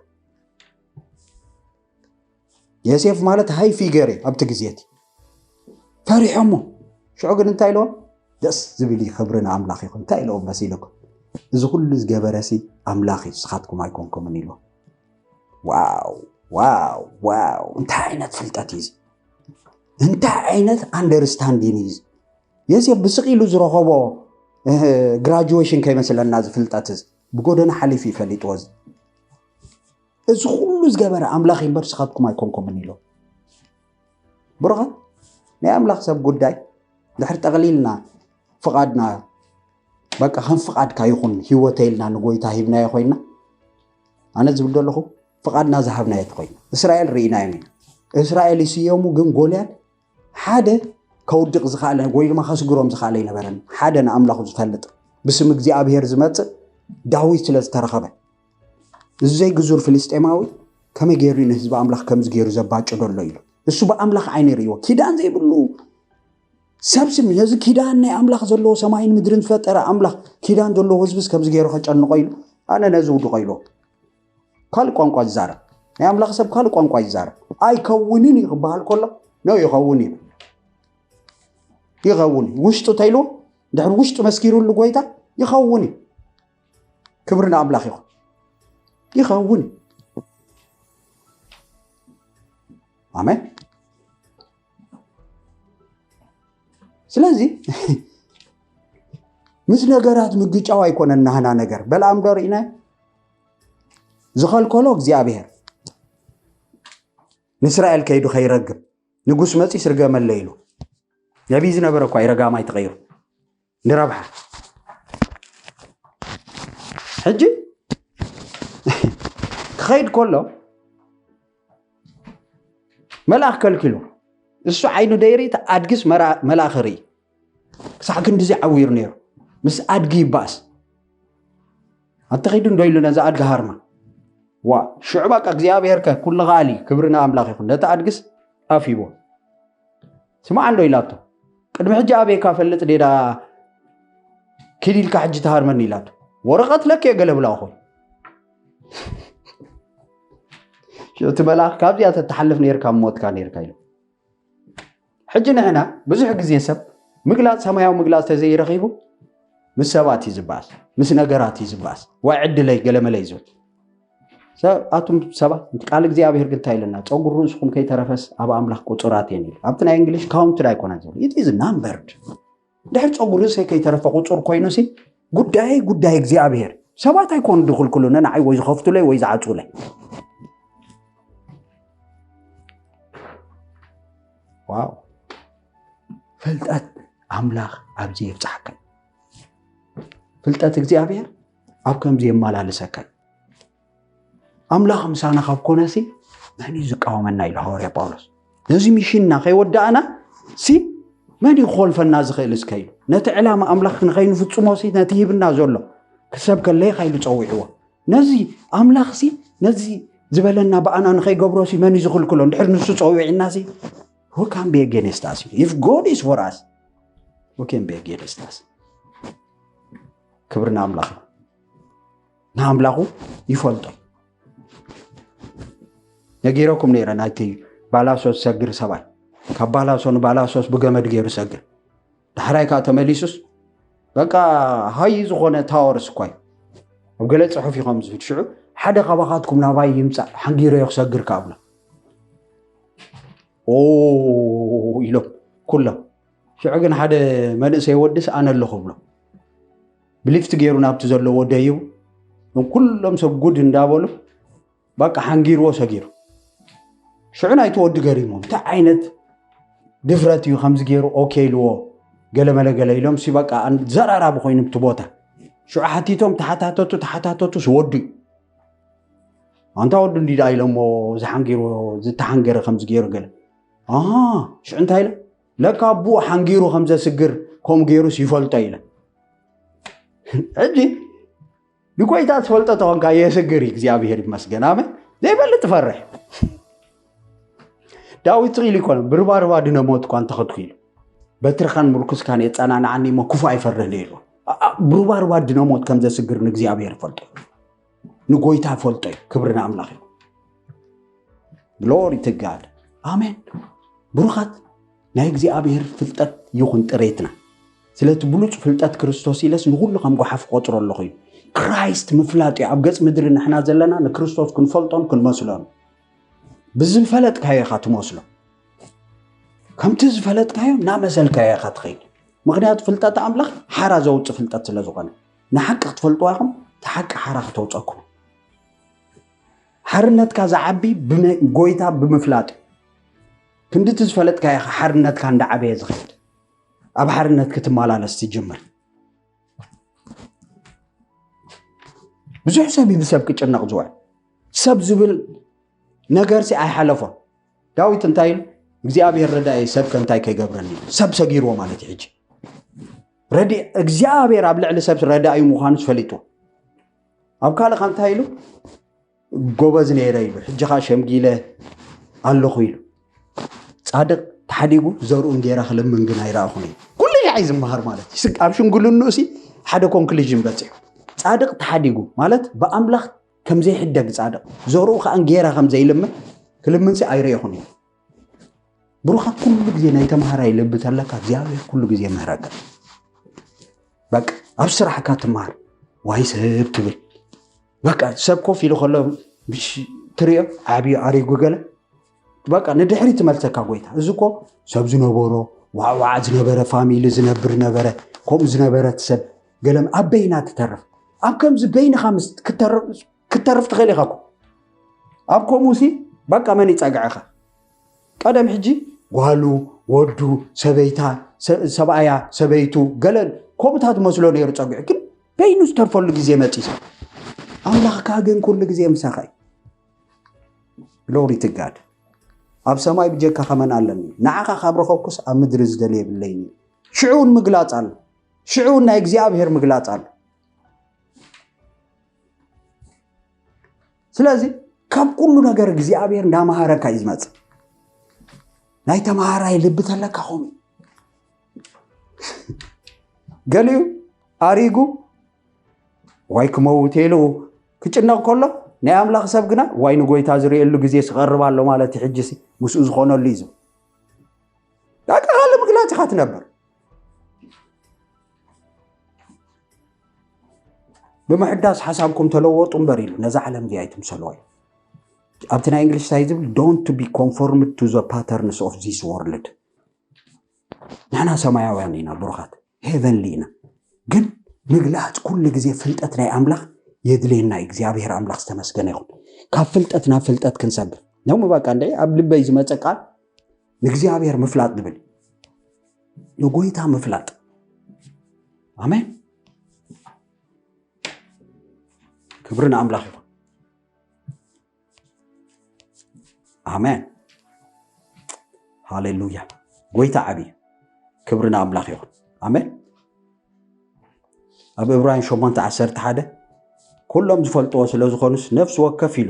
ዮሴፍ ማለት ሃይ ፊገር እዩ ኣብቲ ግዜ እቲ ፈሪሖሞ። ሽዑ ግን እንታይ ኢለዎም? ደስ ዝብል እዩ ክብሪ ንኣምላኽ ይኹን እንታይ ኢለዎም መሲልኩም? እዚ ኩሉ ዝገበረ ሲ ኣምላኽ እዩ ንስኻትኩም ኣይኮንኩምን ኢለዎም። ዋው ዋው ዋው እንታይ ዓይነት ፍልጠት እዩ እዚ? እንታይ ዓይነት ኣንደርስታንዲን እዩ እዚ? ዮሴፍ ብስቕ ኢሉ ዝረኸቦ ግራጁዌሽን ከይመስለና እዚ ፍልጠት እዚ ብጎደና ሓሊፉ ይፈሊጥዎ እዚ እዚ ኩሉ ዝገበረ ኣምላኽ እምበር ንስኻትኩም ኣይኮንኩምን ኢሎ። ብሩኻት ናይ ኣምላኽ ሰብ ጉዳይ ድሕር ጠቕሊልና ፍቓድና በቃ ከም ፍቓድካ ይኹን ህይወተ ኢልና ንጎይታ ሂብናዮ ኮይና ኣነ ዝብል ዘለኹ ፍቓድና ዝሃብናዮ ተኮይና እስራኤል ርኢናዮም ኢና። እስራኤል ይስየሙ ግን ጎልያድ ሓደ ከውድቕ ዝኸኣለ ወይ ድማ ከስግሮም ዝኸኣለ ኣይነበረን። ሓደ ንኣምላኹ ዝፈልጥ ብስም እግዚኣብሔር ዝመጽእ ዳዊት ስለ ዝተረኸበ እዚ ዘይግዙር ፍልስጤማዊ ከመይ ገይሩ ንህዝቢ ኣምላኽ ከምዚ ገይሩ ዘባጭዶ ኣሎ ኢሉ እሱ ብኣምላኽ ዓይኒ ርእይዎ ኪዳን ዘይብሉ ሰብ ስም ነዚ ኪዳን ናይ ኣምላኽ ዘለዎ ሰማይን ምድርን ዝፈጠረ ኣምላኽ ኪዳን ዘለዎ ህዝብስ ከምዚ ገይሩ ከጨንቆ ኢሉ ኣነ ነዚ ውድቆ ኢሉ ካልእ ቋንቋ ዝዛረብ ናይ ኣምላኽ ሰብ ካልእ ቋንቋ ይዛረብ ኣይከውንን እዩ ክበሃል ከሎ ኖ ይኸውን እዩ ይኸውን እዩ ውሽጡ ተይሉ ድሕሪ ውሽጡ መስኪሩሉ ጎይታ ይኸውን እዩ ክብሪ ንኣምላኽ ይኹን ይኸውን እዩ ኣሜን ስለዚ ምስ ነገራት ምግጫው ኣይኮነን ናህና ነገር በልኣም ዶ ርኢናዮ ዝኸልከሎ እግዚኣብሔር ንእስራኤል ከይዱ ከይረግም ንጉስ መፂ ስርገመለ ኢሉ ነቢይ ዝነበረ እኳ ይረጋማይ ተቐይሩ ንረብሓ ሕጂ ክኸይድ ከሎ መልኣኽ ከልኪሉ እሱ ዓይኑ ደይርኢ ኣድግስ መልኣኽ ርኢ ክሳዕ ክንድዚ ዓዊሩ ነይሩ ምስ ኣድጊ ይባእስ ኣተኺዱ እንዶ ኢሉ ነዚ ኣድጊ ሃርማ ዋ ሽዑ በቃ እግዚኣብሔር ከ ኩሉ ኸኣሊ ክብሪ ንኣምላኽ ይኹን ነቲ ኣድግስ ኣፊዎ ስማዕ እንዶ ኢላቶ ቅድሚ ሕጂ ኣበይካ ፈልጥ ዴዳ ኪድ ኢልካ ሕጂ ትሃርመኒ ኢላቶ ወረቐት ለክ የገለ ብላ ኾን እቲ መልኣኽ ካብዚኣ ተተሓልፍ ነርካ ሞትካ ነርካ ኢሉ ሕጂ ንሕና ብዙሕ ግዜ ሰብ ምግላፅ ሰማያዊ ምግላፅ ተዘይረኺቡ ምስ ሰባት እዩ ዝበኣስ ምስ ነገራት እዩ ዝበኣስ ወይ ዕድለይ ገለመለይ ዝብል ኣቱም ሰባት ቃል እግዚኣብሔር ግን እንታይ ኢለና ፀጉር ርእስኹም ከይተረፈስ ኣብ ኣምላኽ ቁፁራት እየን ኢሉ ኣብቲ ናይ እንግሊሽ ካውንትድ ኣይኮነን ዝብል it is numbered ድሕር ፀጉር ርእሰይ ከይተረፈ ቁፁር ኮይኑ ሲ ጉዳየይ ጉዳይ እግዚኣብሔር ሰባት ኣይኮኑ ድኽልክሉነ ንዓይ ወይ ዝኸፍቱለይ ወይ ዝዓፁለይ ዋው ፍልጠት ኣምላኽ ኣብዚ የብፅሓካ ፍልጠት እግዚኣብሔር ኣብ ከምዚ የመላልሰካ ኣምላኽ ምሳና ካብ ኮነሲ መን እዩ ዝቃወመና ኢሉ ሃዋርያ ጳውሎስ ነዚ ሚሽንና ከይወዳእና ሲ መን እዩ ክኾልፈና ዝኽእል እስከ ኢሉ ነቲ ዕላማ ኣምላኽ ንኸይንፍፅሞ ሲ ነቲ ሂብና ዘሎ ክሰብ ከለይካ ኢሉ ፀዊዕዎ ነዚ ኣምላኽሲ ነዚ ዝበለና ብኣና ንኸይገብሮሲ መን እዩ ዝኽልክሎ እንድሕር ንሱ ፀዊዕናሲ who can be against us if God is for us who can be against us ክብሪ ንኣምላኽ ንኣምላኹ ይፈልጦ ነጊረኩም ነይረ ናይቲ ባላሶስ ሰግር ሰባይ ካብ ባላሶ ንባላሶስ ብገመድ ገይሩ ሰግር ዳሕራይ ከዓ ተመሊሱስ በቃ ሃይ ዝኾነ ታወርስ እኳ እዩ። ኣብ ገለ ጽሑፍ እዩ ከም ዝብል ሽዑ ሓደ ካባኻትኩም ናባይ ይምጻእ ሓንጊረዮ ክሰግር ከኣብሎ ኦ ኢሎም ኩሎም። ሽዑ ግን ሓደ መንእሰይ ወድስ ኣነ ኣለኹ ብሎ ብሊፍት ገይሩ ናብቲ ዘለዎ ደይቡ ኩሎም ሰብ ጉድ እንዳበሉ በቃ ሓንጊርዎ ሰጊሩ። ሽዑ ናይቲ ወዲ ገሪሞም እንታይ ዓይነት ድፍረት እዩ ከምዚ ገይሩ ኦኬ ኢልዎ ገለመለ ገለ ኢሎም ሲ በቃ ዘራራቢ ኮይኑ ብቲ ቦታ ሽዑ ሓቲቶም ተሓታተቱ ተሓታተቱ ስወዱ እዩ ኣንታ ወዱ እንዲዳ ኢሎሞ ዝሓንጊርዎ ዝተሓንገረ ከምዚ ገይሩ ገለ ሽዑ እንታይ ኢለ ለካ ኣቡኡ ሓንጊሩ ከም ዘስግር ከምኡ ገይሩስ ይፈልጦ ኢለ ሕጂ ንጎይታ ትፈልጦ ተኾንካ የስግር እዩ እግዚኣብሔር ይመስገን ኣመን ዘይበልጥ ትፈርሕ ዳዊት ስቕ ኢሉ ይኮነ ብርባርባ ድነሞት እኳ እንተኸድኩ ኢሉ በትርኻን ምርኩስካን የጸናንዓኒ እሞ ክፉ ኣይፈርህን ኢሉ ብርባርባ ድነሞት ከም ዘስግር ንእግዚኣብሔር ይፈልጦ ንጎይታ ይፈልጦ እዩ ክብሪ ንኣምላኽ እዩ ግሎሪ ትጋድ ኣሜን ብሩኻት ናይ እግዚኣብሔር ፍልጠት ይኹን ጥሬትና ስለቲ ብሉፅ ፍልጠት ክርስቶስ ኢለስ ንኩሉ ከም ጓሓፍ ቆፅሮ ኣለኹ እዩ ክራይስት ምፍላጥ እዩ ኣብ ገፅ ምድሪ ንሕና ዘለና ንክርስቶስ ክንፈልጦን ክንመስሎን ብዝፈለጥካዮ ኢኻ ትመስሎ ከምቲ ዝፈለጥካዮ እናመሰልካዮ ኢኻ ትኸይድ ምኽንያቱ ፍልጠት ኣምላኽ ሓራ ዘውፅእ ፍልጠት ስለ ዝኾነ ንሓቂ ክትፈልጥዋ ኢኹም እቲ ሓቂ ሓራ ክተውፀኩም ሓርነትካ ዝዓቢ ጎይታ ብምፍላጥ ክንድቲ ዝፈለጥካ ኢኻ ሓርነትካ እንዳዓበየ ዝኸይድ ኣብ ሓርነት ክትመላለስ ትጅምር ብዙሕ ሰብ እዩ ብሰብ ክጭነቕ ዝውዕል ሰብ ዝብል ነገር ሲ ኣይሓለፎን ዳዊት እንታይ ኢሉ እግዚኣብሔር ረዳኢ ሰብ ከንታይ ከይገብረኒ ሰብ ሰጊርዎ ማለት እዩ ሕጂ ረዲ እግዚኣብሔር ኣብ ልዕሊ ሰብ ረዳኢ ምዃኑ ፈሊጡ ኣብ ካልእ እንታይ ኢሉ ጎበዝ ነይረ ኢሉ ሕጂ ኸዓ ሸምጊለ ኣለኹ ኢሉ ጻድቕ ተሓዲጉ ዘርኡ እንጌራ ክልምን ግን ኣይረኣኹን እዩ ኩሉ ሻዕ ዝመሃር ማለት እዩ ኣብ ሽንግልንኡ ሲ ሓደ ኮንክሉዥን በፂሑ ጻድቕ ተሓዲጉ ማለት ብኣምላኽ ከም ዘይሕደግ ጻድቕ ዘርኡ ከዓ እንጌራ ከም ዘይልምን ክልምንሲ ኣይረእኹን እዩ ብሩኻት ኩሉ ግዜ ናይ ተምሃራይ ልቢ ተለካ እግዚኣብሔር ኩሉ ግዜ ምህረካ በቃ ኣብ ስራሕካ ትምሃር ዋይ ሰብ ትብል በቃ ሰብ ኮፍ ኢሉ ከሎ ትሪኦ ዓብዩ ኣሪጉ ገለ በቃ ንድሕሪ ትመልሰካ ጎይታ እዚ ኮ ሰብ ዝነበሮ ዋዕዋዕ ዝነበረ ፋሚሊ ዝነብር ነበረ ከምኡ ዝነበረት ሰብ ገለም ኣብ በይና ትተርፍ ኣብ ከምዚ በይንኻ ምስ ክትተርፍ ክትተርፍ ትኽእል ኢኻ እኮ ኣብ ከምኡ ሲ በቃ መን ይጸግዕኻ ቀደም ሕጂ ጓሉ ወዱ ሰበይታ ሰብኣያ ሰበይቱ ገለን ከምኡታት መስሎ ነይሩ ጸግዑ ግን በይኑ ዝተርፈሉ ግዜ መጺ ኣምላኽካ ግን ኩሉ ግዜ ምሳኻ እዩ ግሎሪ ትጋድ ኣብ ሰማይ ብጀካ ከመን ኣለኒ ንዓኻ ካብ ረኸብኩስ ኣብ ምድሪ ዝደልየ የብለይኒ ሽዑውን ምግላጽ ኣሎ ሽዑውን ናይ እግዚኣብሔር ምግላጽ ኣሎ ስለዚ ካብ ኩሉ ነገር እግዚኣብሔር እንዳመሃረካ እዩ ዝመፅእ ናይ ተምሃራይ ልቢ ተለካ ኾም ገሊኡ ኣሪጉ ዋይ ክመውት ኢሉ ክጭነቕ ከሎ ናይ ኣምላኽ ሰብ ግና ዋይ ንጎይታ ዝርእየሉ ግዜ ስቐርብ ኣሎ ማለት እዩ ሕጂሲ ምስኡ ዝኾነሉ እዩ ዝብል ዳቃ ካልእ ምግላፅ ኢኻ ትነብር ብምሕዳስ ሓሳብኩም ተለወጡ እምበር ኢሉ ነዛ ዓለም እዚኣ ኣይትምሰልዋ እዩ ኣብቲ ናይ እንግሊሽ እንታይ ዝብል don't be conformed to the patterns of this world ንሕና ሰማያውያን ኢና ብሩኻት ሄቨንሊ ኢና ግን ምግላፅ ኩሉ ግዜ ፍልጠት ናይ ኣምላኽ የድልየና እዩ እግዚኣብሔር ኣምላኽ ዝተመስገነ ይኹን ካብ ፍልጠት ናብ ፍልጠት ክንሰግር ነሙ በቃ እንደ ኣብ ልበይ ዝመፀ ቃል ንእግዚኣብሔር ምፍላጥ ዝብል ንጎይታ ምፍላጥ ኣሜን ክብሪ ንኣምላኽ ይኹን ኣሜን ሃሌሉያ ጎይታ ዓብዪ ክብሪ ንኣምላኽ ይኹን ኣሜን ኣብ እብራን ሸሞንተ ዓሰርተ ሓደ ኩሎም ዝፈልጥዎ ስለ ዝኾኑስ ነፍሲ ወከፍ ኢሉ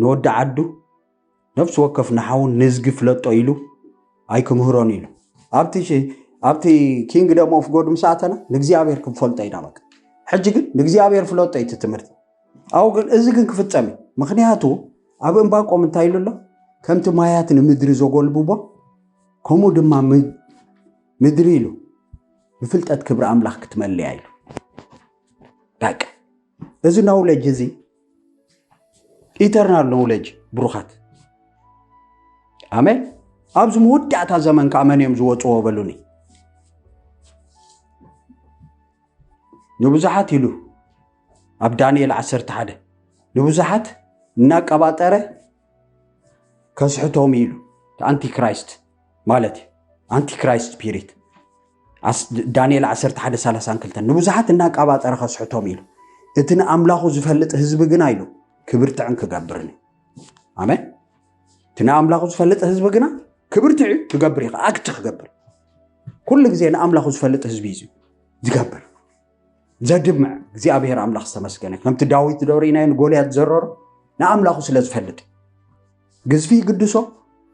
ንወዲ ዓዱ ነፍሲ ወከፍ ንሓውን ንዝጊ ፍለጦ ኢሉ ኣይክምህሮን ኢሉ ኣብቲ ኪንግደም ኦፍ ጎድ ምስ ኣተና ንእግዚኣብሔር ክንፈልጦ ኢና በቃ ሕጂ ግን ንእግዚኣብሔር ፍለጦ እዩ ትምህርቲ ኣብኡ ግን እዚ ግን ክፍጸም እዩ ምኽንያቱ ኣብ እንባቆም እንታይ ኢሉ ኣሎ ከምቲ ማያት ንምድሪ ዘጎልብቦ ከምኡ ድማ ምድሪ ኢሉ ብፍልጠት ክብሪ ኣምላኽ ክትመልያ ኢሉ። በቃ እዚ knowledge እዚ eternal knowledge፣ ብሩኻት። ኣሜን። ኣብዚ መወዳእታ ዘመን ከዓ መን እዮም ዝወፅዎ በሉኒ? ንብዙሓት ኢሉ ኣብ ዳንኤል ዓሰርተ ሓደ፣ ንብዙሓት እናቀባጠረ ከስሕቶም ኢሉ። ኣንቲክራይስት ማለት እዩ። ኣንቲክራይስት ስፒሪት። ኣስ- ዳንኤል ዓሰርተ ሓደ ሰላሳን ክልተን፣ ንብዙሓት እናቀባጠረ ከስሕቶም ኢሉ። እቲ ንኣምላኹ ዝፈልጥ ህዝቢ ግና ኢሉ ክብርትዕን ክገብርን እዩ። ኣሜን። እቲ ንኣምላኹ ዝፈልጥ ህዝቢ ግና ክብርትዕ እዩ፣ ክገብር እዩ፣ ኣክት ክገብር። ኩሉ ግዜ ንኣምላኹ ዝፈልጥ ህዝቢ እዩ ዝገብር። ዘድምዕ እግዚኣብሔር ኣምላኽ ዝተመስገነ። ከምቲ ዳዊት ዶ ርኢናዮ ንጎልያድ ዘረሮ ንኣምላኹ ስለ ዝፈልጥ። ግዝፊ ይግድሶ፣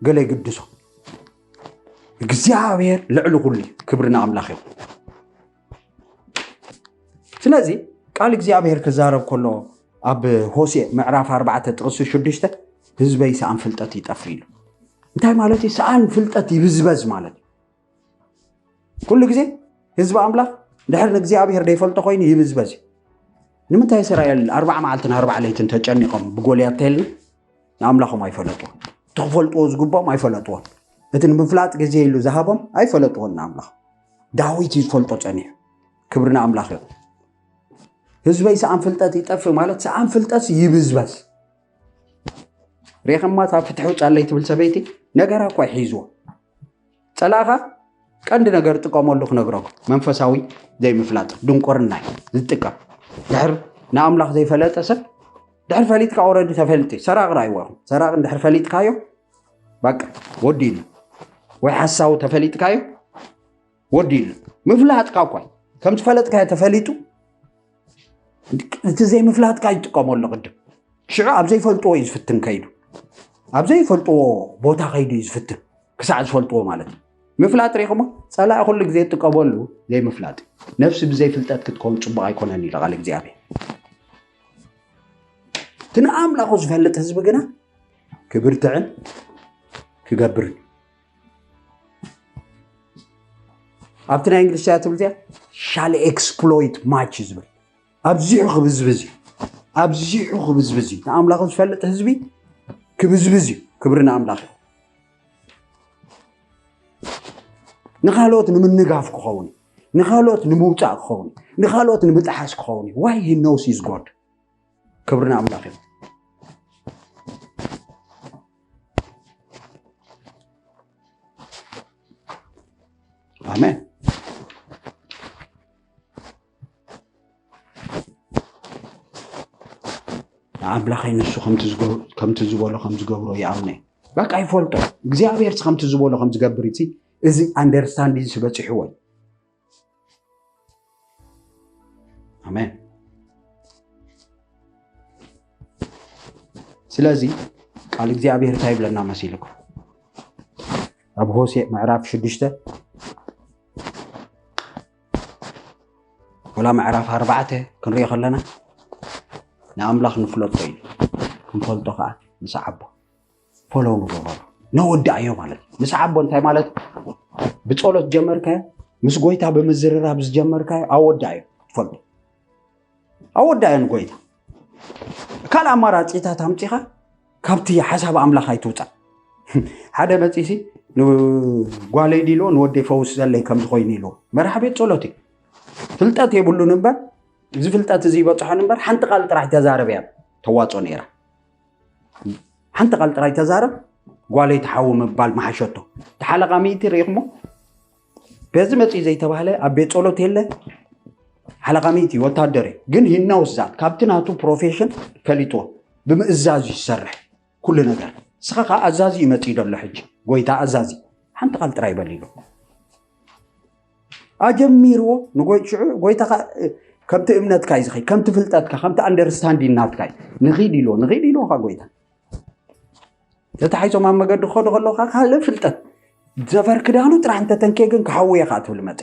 ገለ ይግድሶ። እግዚኣብሔር ልዕሊ ኩሉ እዩ። ክብሪ ንኣምላኽ ይኹን። ስለዚ ቃል እግዚኣብሔር ክዛረብ ከሎ ኣብ ሆሴዕ ምዕራፍ ኣርባዕተ ጥቕሲ ሽዱሽተ፣ ህዝበይ ሰኣን ፍልጠት ይጠፍእ ኢሉ። እንታይ ማለት እዩ? ሰኣን ፍልጠት ይብዝበዝ ማለት እዩ። ኩሉ ግዜ ህዝቢ ኣምላኽ ድሕር ንእግዚኣብሔር ዘይፈልጦ ኮይኑ ይብዝበዝ እዩ። ንምንታይ እስራኤል ኣርባዓ መዓልትን ኣርባዓ ለይትን ተጨኒቖም ብጎልያድ ተልና? ንኣምላኾም ኣይፈለጥዎን። እቲ ክፈልጥዎ ዝግብኦም ኣይፈለጥዎን። እቲ ንምፍላጥ ግዜ ኢሉ ዝሃቦም ኣይፈለጥዎን ንኣምላኽ። ዳዊት እዩ ዝፈልጦ ጸኒሑ። ክብሪ ንኣምላኽ እዩ። ህዝበይ ሰኣን ፍልጠት ይጠፍእ ማለት ሰኣን ፍልጠት ይብዝበዝ። ሬኸማ እታ ፍትሒ ውፃለይ ትብል ሰበይቲ ነገራ እኳ ይሒዝዎ። ጸላእኻ ቀንዲ ነገር ጥቀመሉ ክነግረኩም፣ መንፈሳዊ ዘይምፍላጥ ድንቁርና እዩ ዝጥቀም። ድሕር ንኣምላኽ ዘይፈለጠ ሰብ ድሕር ፈሊጥካ ኦረዲ ተፈልጢ ሰራቕ ራይዋ ይኹን ሰራቕ እንድሕር ፈሊጥካዮ በቃ ወዲሉ ወይ ሓሳዊ ተፈሊጥካዮ ወዲሉ ምፍላጥካ እኳ ከም ዝፈለጥካዮ ተፈሊጡ እቲ ዘይምፍላጥካ ይጥቀመሉ ቅድም ሽዑ ኣብ ዘይፈልጥዎ እዩ ዝፍትን ከይዱ ኣብ ዘይፈልጥዎ ቦታ ከይዱ እዩ ዝፍትን ክሳዕ ዝፈልጥዎ ማለት እዩ ምፍላጥ ሪኹሞ ጸላኢ ኩሉ ግዜ ይጥቀመሉ ዘይምፍላጥ ነፍሲ ብዘይፍልጠት ክትከውን ጽቡቕ ኣይኮነን ኢለ ቃል እግዚኣብሔር እቲ ንኣምላኹ ዝፈልጥ ህዝቢ ግና ክብርትዕን ክገብርን ኣብቲ ናይ እንግሊዝኛ ትብል እዚኣ shall exploit much ዝብል ኣብዚሑ ክብዝብዝ እዩ ኣብዚሑ ክብዝብዝ እዩ ንኣምላኹ ዝፈልጥ ህዝቢ ክብዝብዝ እዩ ክብሪ ንኣምላኽ እዩ ንኻልኦት ንምንጋፍ ክኸውን እዩ ንኻልኦት ንምውፃእ ክኸውን እዩ ንኻልኦት ንምጥሓስ ክኸውን እዩ why he knows his God ክብሪ ንኣምላኽ እዩ ኣሜን ንኣምላኸይ ንሱ ከምቲ ዝበሎ ከም ዝገብሮ ይኣምነ በቃ ይፈልጦ እግዚኣብሔር ከምቲ ዝበሎ ከም ዝገብር እዚ እዚ ኣንደርስታንድ እዚ በፂሕዎ እዩ ኣሜን ስለዚ ቃል እግዚኣብሔር እንታይ ይብለና መሲልኩም ኣብ ሆሴዕ ምዕራፍ ሽዱሽተ ወላ ምዕራፍ ኣርባዕተ ክንሪኦ ከለና ንኣምላኽ ንፍለጦ እዩ ክንፈልጦ ከዓ ንሰዓቦ ፎሎው ንገበሮ ነወዳእዮ ማለት እዩ ንሰዓቦ እንታይ ማለት ብፀሎት ጀመርካዮ ምስ ጎይታ ብምዝርራብ ዝጀመርካዮ ኣወዳእዮ ትፈልጦ ኣወዳእዮ ንጎይታ ካልእ ኣማራፂታት ኣምፂኻ ካብቲ ሓሳብ ኣምላኽ ኣይትውፃእ ሓደ መፂሲ ንጓለይ ዲልዎ ንወደይ ፈውስ ዘለይ ከም ዝኾይኑ ኢልዎ መራሕ ቤት ፀሎት እዩ ፍልጠት የብሉን እምበር እዚ ፍልጠት እዚ ይበፅሖን እምበር ሓንቲ ቃል ጥራሕ ተዛረብ እያ ተዋፅኦ ነይራ ሓንቲ ቃል ጥራይ ተዛረብ ጓለይ ተሓዊ ምባል መሓሸቶ ተሓለቃ ሚእቲ ርኢኹሞ በዚ መፅኡ ዘይተባህለ ኣብ ቤት ፀሎት የለ ሓለቃ ሚእቲ ወታደር እዩ ግን ሂናውስ ዛት ካብቲ ናቱ ፕሮፌሽን ፈሊጥዎ ብምእዛዝ እዩ ዝሰርሕ ኩሉ ነገር ንስኻ ከዓ ኣዛዚ እዩ መፅኡ ዘሎ ሕጂ ጎይታ ኣዛዚ ሓንቲ ቃል ጥራይ በል ኢሉ ኣጀሚርዎ ንጎይ ሽዑ ጎይታ ከምቲ እምነትካ እዩ ዝኸይ ከምቲ ፍልጠትካ ከምቲ ኣንደርስታንዲን ናትካ እዩ ንኺድ ኢልዎ ንኺድ ኢልዎ ካ ጎይታ ተታሒዞም ኣብ መገዲ ክኸዱ ከለካ ካልእ ፍልጠት ዘፈር ክዳኑ ጥራሕ እንተተንኬ ግን ክሓውየ ከዓ ትብል መፀ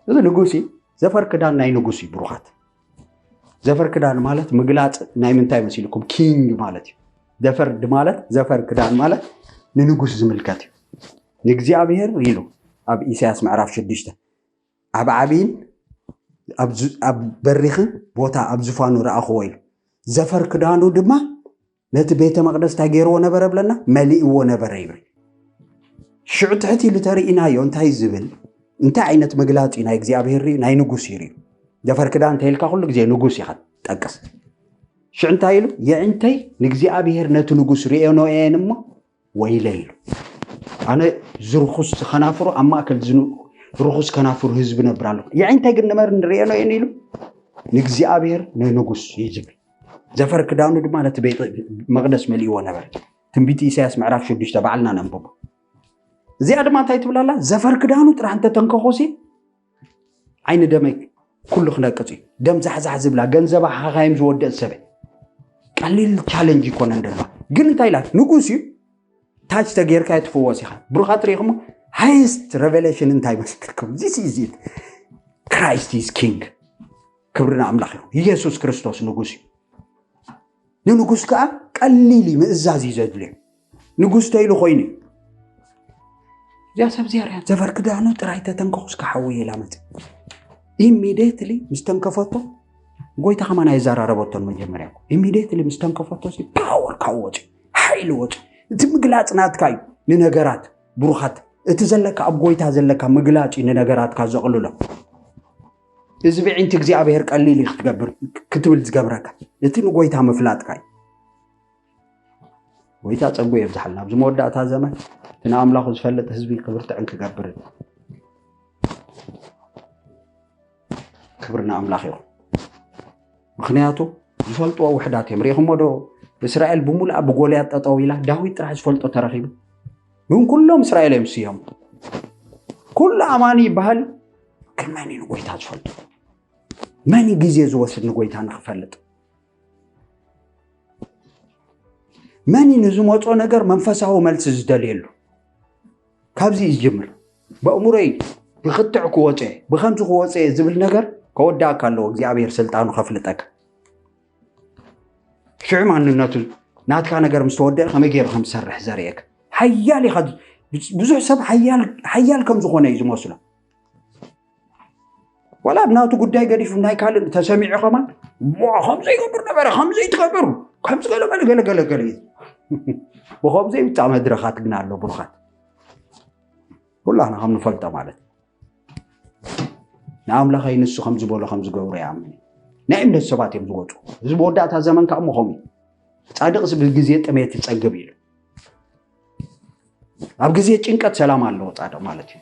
እዚ ንጉስ እዩ ዘፈር ክዳን ናይ ንጉስ እዩ ብሩኻት ዘፈር ክዳን ማለት ምግላፅ ናይ ምንታይ መሲልኩም ኪንግ ማለት እዩ ዘፈር ማለት ዘፈር ክዳን ማለት ንንጉስ ዝምልከት እዩ ንእግዚኣብሔር ኢሉ ኣብ ኢሳያስ ምዕራፍ ሽዱሽተ ኣብ ዓብይን ኣብ በሪኽን ቦታ ኣብ ዝፋኑ ረኣኽዎ ኢሉ። ዘፈር ክዳኑ ድማ ነቲ ቤተ መቕደስ እንታይ ገይርዎ ነበረ ብለና? መሊእዎ ነበረ ይብል። ሽዑ ትሕት ኢሉ ተርእናዮ እንታይ ዝብል፣ እንታይ ዓይነት ምግላፅ እዩ ናይ እግዚኣብሔር ርዩ ናይ ንጉስ እዩ ርዩ። ዘፈር ክዳን እንተይልካ ኩሉ ግዜ ንጉስ ኢኻ ጠቅስ። ሽዑ እንታይ ኢሉ? የዕንተይ ንእግዚኣብሔር ነቲ ንጉስ ርእየኖ እየን እሞ ወይለ ኢሉ። ኣነ ዝርኹስ ከናፍሩ ኣብ ማእከል ዝን- ርኹስ ከናፍሩ ህዝቢ ነብር ኣለኹ። የዕንተይ ግን ንመር ንርእየኖ እየን ኢሉ ንእግዚኣብሔር ንንጉስ እዩ ዝብል። ዘፈር ክዳኑ ድማ ነቲ ቤተ መቕደስ መሊእዎ ነበረ። ትንቢት ኢሳያስ ምዕራፍ ሽዱሽተ ባዕልና ነንብቦ። እዚኣ ድማ እንታይ ትብላላ? ዘፈር ክዳኑ ጥራሕ እንተተንከኾሲ ዓይኒ ደመይ ኩሉ ክነቅፅ እዩ። ደም ዛሕዛሕ ዝብላ ገንዘባ ሓኻይም ዝወደእ ሰበ ቀሊል ቻለንጅ ይኮነን ደላ። ግን እንታይ ኢላ ንጉስ እዩ ታች ተጌርካ ትፍወስ ኢኻ። ብሩኻት ርኢኹሞ ሃይስት ሬቨሌሽን እንታይ መስልኩም? This is it. Christ is king. ክብሪ ንኣምላኽ ይኹን። ኢየሱስ ክርስቶስ ንጉስ እዩ። ንንጉስ ከዓ ቀሊል እዩ፣ ምእዛዝ እዩ ዘድልዮ። ንጉስ ተይሉ ኮይኑ እዩ። እዚኣ ሰብ እዚኣ ርያ ዘፈር ክዳኑ ጥራይ ተተንከኹስ ክሓዊ ኢላ መፅ። ኢሚዲየትሊ ምስ ተንከፈቶ ጎይታ ከማን ኣይዘራረበቶን መጀመርያ። ኢሚዲየትሊ ምስ ተንከፈቶ ሲ ፓወር ካብ ወፂ፣ ሓይሊ ወፂ። እቲ ምግላፅ ናትካ እዩ ንነገራት ብሩኻት። እቲ ዘለካ ኣብ ጎይታ ዘለካ ምግላፅ እዩ ንነገራትካ ዘቕልሎ። እዚ ብዒንቲ እግዚኣብሔር ቀሊል እዩ ክትገብር ክትብል ዝገብረካ እቲ ንጎይታ ምፍላጥካ እዩ። ጎይታ ጸጉ የብዝሓልና። ኣብዚ መወዳእታ ዘመን እቲ ንኣምላኹ ዝፈልጥ ህዝቢ ክብርትዕን ክገብርን። ክብሪ ንኣምላኽ ይኹን። ምኽንያቱ ዝፈልጥዎ ውሕዳት እዮም። ርኢኹሞ ዶ? እስራኤል ብምሉኣ ብጎልያድ ጠጠው ኢላ ዳዊት ጥራሕ ዝፈልጦ ተረኺቡ። ግን ኩሎም እስራኤል እዮም ስዮም። ኩሉ ኣማኒ ይበሃል። ግን መን እዩ ንጎይታ ዝፈልጦ? መን እዩ ግዜ ዝወስድ ንጎይታ ንክፈልጥ? መን እዩ ንዝመጾ ነገር መንፈሳዊ መልሲ ዝደልየሉ? ካብዚ እዩ ዝጅምር። በእምሮይ ብክትዕ ክወፀ ብከምዚ ክወፀ ዝብል ነገር ከወዳእካ ኣለዎ እግዚኣብሔር ስልጣኑ ከፍልጠካ። ሽዑ ማንነቱ ናትካ ነገር ምስ ተወደአ ከመይ ገይሩ ከም ዝሰርሕ ዘርእየካ። ሓያል ኢኻ። ብዙሕ ሰብ ሓያል ከም ዝኾነ እዩ ዝመስሎ። ዋላ ኣብ ናቱ ጉዳይ ገዲፉ ናይ ካልእ ተሰሚዑ ከማን ከምዘይ ይገብር ነበረ ከምዘይ ትገብር ከምዚ ገለ ገለ ገለ ገለ ገለ እዩ። ብከምዘይ ብጣ መድረኻት ግን ኣሎ ብሩኻት ኩላና ከም ንፈልጦ ማለት ንኣምላኸይ ንሱ ከም ዝበሎ ከም ዝገብሩ ይኣምን። ናይ እምነት ሰባት እዮም ዝወፁ። እዚ መወዳእታ ዘመን ከዓ ምኸም እዩ። ፃድቅ ብግዜ ጥሜት ይፀግብ ኢሉ ኣብ ግዜ ጭንቀት ሰላም ኣለዎ ፃድቅ ማለት እዩ።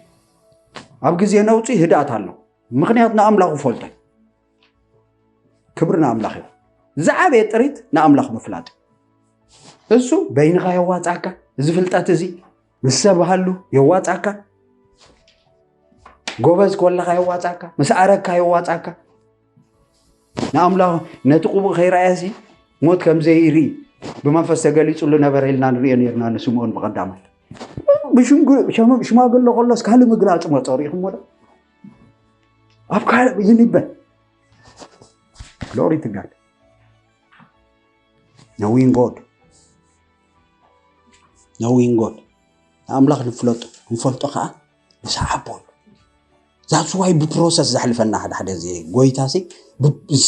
ኣብ ግዜ ነውፂ ህድኣት ኣሎ። ምክንያት ንኣምላኹ ፈልጦ። ክብሪ ንኣምላኽ እዩ። ዝዓበየ ጥሪት ንኣምላኽ ምፍላጥ። እሱ በይንኻ የዋፃካ። እዚ ፍልጠት እዚ ምስ ሰብ ሃሉ የዋፃካ። ጎበዝ ኮለኻ የዋፃካ፣ ምስ ኣረካ የዋፃካ። ንኣምላኽ ነቲ ቅቡእ ከይረኣየ ሲ ሞት ከም ዘይርኢ ብመንፈስ ተገሊጹሉ ነበረ ኢልና ንሪኦ ነርና ንስምኦን ብቐዳማይ። ብሽምግ- ሸመ- ሽማግለ ከሎስ ካልእ ምግላጽ መጾ ርኢኹሞ ዶ? ኣብ ካልእ ይንበ Glory to God. Knowing God. Knowing God. ንኣምላኽ ንፍለጡ ንፈልጦ ከዓ ንሰዓቦ። That's why ብፕሮሰስ ዘሕልፈና ሓደ ሓደ እዚ ጎይታ ሲ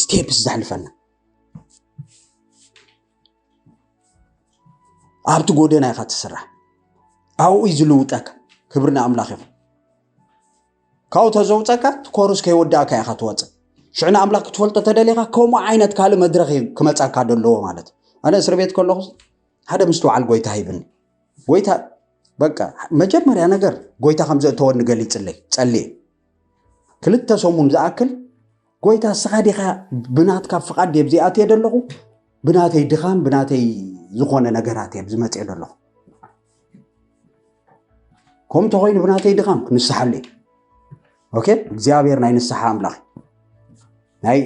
ስቴፕስ ዘሕልፈና ኣብቲ ጎደና ኢኻ ትስራሕ ኣብኡ እዩ ዝልውጠካ። ክብሪ ንኣምላኽ ይኹን። ካብኡ ተዘውፀካ ትኮርስ ከይወዳእካ ኢኻ ትወፅእ። ሽዑ ንኣምላኽ ክትፈልጦ ተደሊኻ ከምኡ ዓይነት ካልእ መድረኽ እዩ ክመፃካ ደለዎ ማለት እዩ። ኣነ እስር ቤት ከለኹ ሓደ ምስትውዓል ጎይታ ሂብኒ። ጎይታ በቃ መጀመርያ ነገር ጎይታ ከም ዘእተወኒ ገሊፅለይ ጸልየ ክልተ ሰሙን ዝኣክል ጎይታ እስኻ ዲኻ ብናትካ ፍቓድ ድየ ብዚኣትየ ዘለኹ ብናተይ ድኻም ብናተይ ዝኾነ ነገራት እየ ዝመፅእ ዘለኹ ከም ተኾይኑ ብናተይ ድኻም ክንስሓሉ ኦኬ እግዚኣብሔር ናይ ንስሓ ኣምላኽ ናይ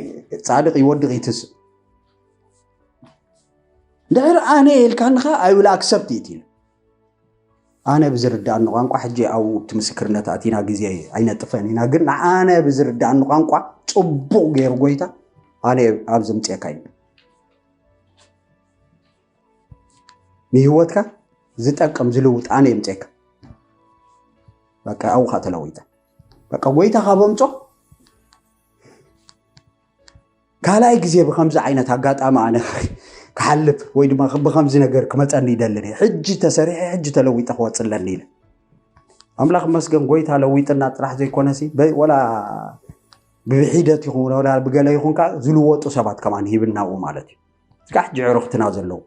ፃድቅ ይወድቅ ይትስእ ድሕር ኣነ የልካንኻ ኣይብል ኣክሰፕት ይት ኣነ ብዝርዳእኒ ቋንቋ ሕጂ ኣብኡ እቲ ምስክርነት ኣቲና ግዜ ኣይነጥፈን ኢና ግን ንኣነ ብዝርዳእኒ ቋንቋ ፅቡቕ ገይሩ ጎይታ ኣነ ኣብዚ ምፅኤካ እዩ ንህይወትካ ዝጠቅም ዝልውጥ ኣነ የምፅኤካ በቃ ኣብኡ ከዓ ተለዊጠ በቃ ጎይታ ካብ ኣምፆ ካልኣይ ግዜ ብከምዚ ዓይነት ኣጋጣሚ ኣነ ክሓልፍ ወይ ድማ ብከምዚ ነገር ክመፀኒ ይደልን እየ። ሕጂ ተሰሪሐ፣ ሕጂ ተለዊጠ ክወፅእ ኣለኒ ኢለ። ኣምላኽ መስገን ጎይታ ለዊጥና ጥራሕ ዘይኮነሲ፣ በ-፣ ወላ ብብሒደት ይኹን ወላ ብገለ ይኹን ከዓ ዝልወጡ ሰባት ከማን ሂብና ኣብኡ ማለት እዩ። እስካዕ ሕጂ ዕርኽትና ዘለዉ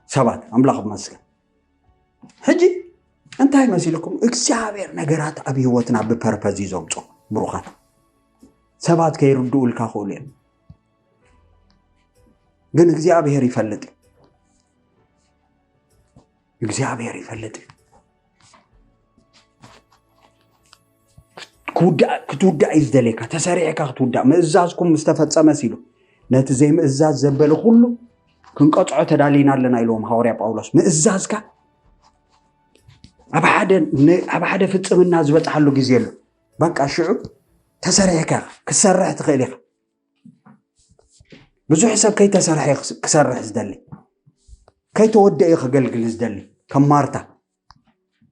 ሰባት ኣምላኽ መስገን። ሕጂ እንታይ መሲልኩም? እግዚኣብሔር ነገራት ኣብ ህይወትና ብፐርፐዝ እዩ ዘምጾ። ብሩኻት ሰባት ከይርድኡልካ ክእሉ እዮም፣ ግን እግዚኣብሔር ይፈልጥ እዩ። እግዚኣብሔር ይፈልጥ እዩ። ክትውዳእ፣ ክትውዳእ እዩ ዝደልየካ። ተሰሪዕካ ክትውዳእ፣ ምእዛዝኩም ምስ ተፈጸመስ ኢሉ፣ ነቲ ዘይምእዛዝ ዘበለ ኩሉ ክንቀጽዖ ተዳሊና ኣለና ኢልዎም ሃዋርያ ጳውሎስ። ምእዛዝካ ኣብ ሓደ ን-፣ ኣብ ሓደ ፍጽምና ዝበጽሓሉ ግዜ ኣሎ። በቃ ሽዑ ተሰሪዕካ ክትሰርሕ ትኽእል ኢኻ። ብዙሕ ሰብ ከይተሰርሐ እዩ ክስ-፣ ክሰርሕ ዝደሊ፣ ከይተወደአ እዩ ከገልግል ዝደሊ። ከም ማርታ፣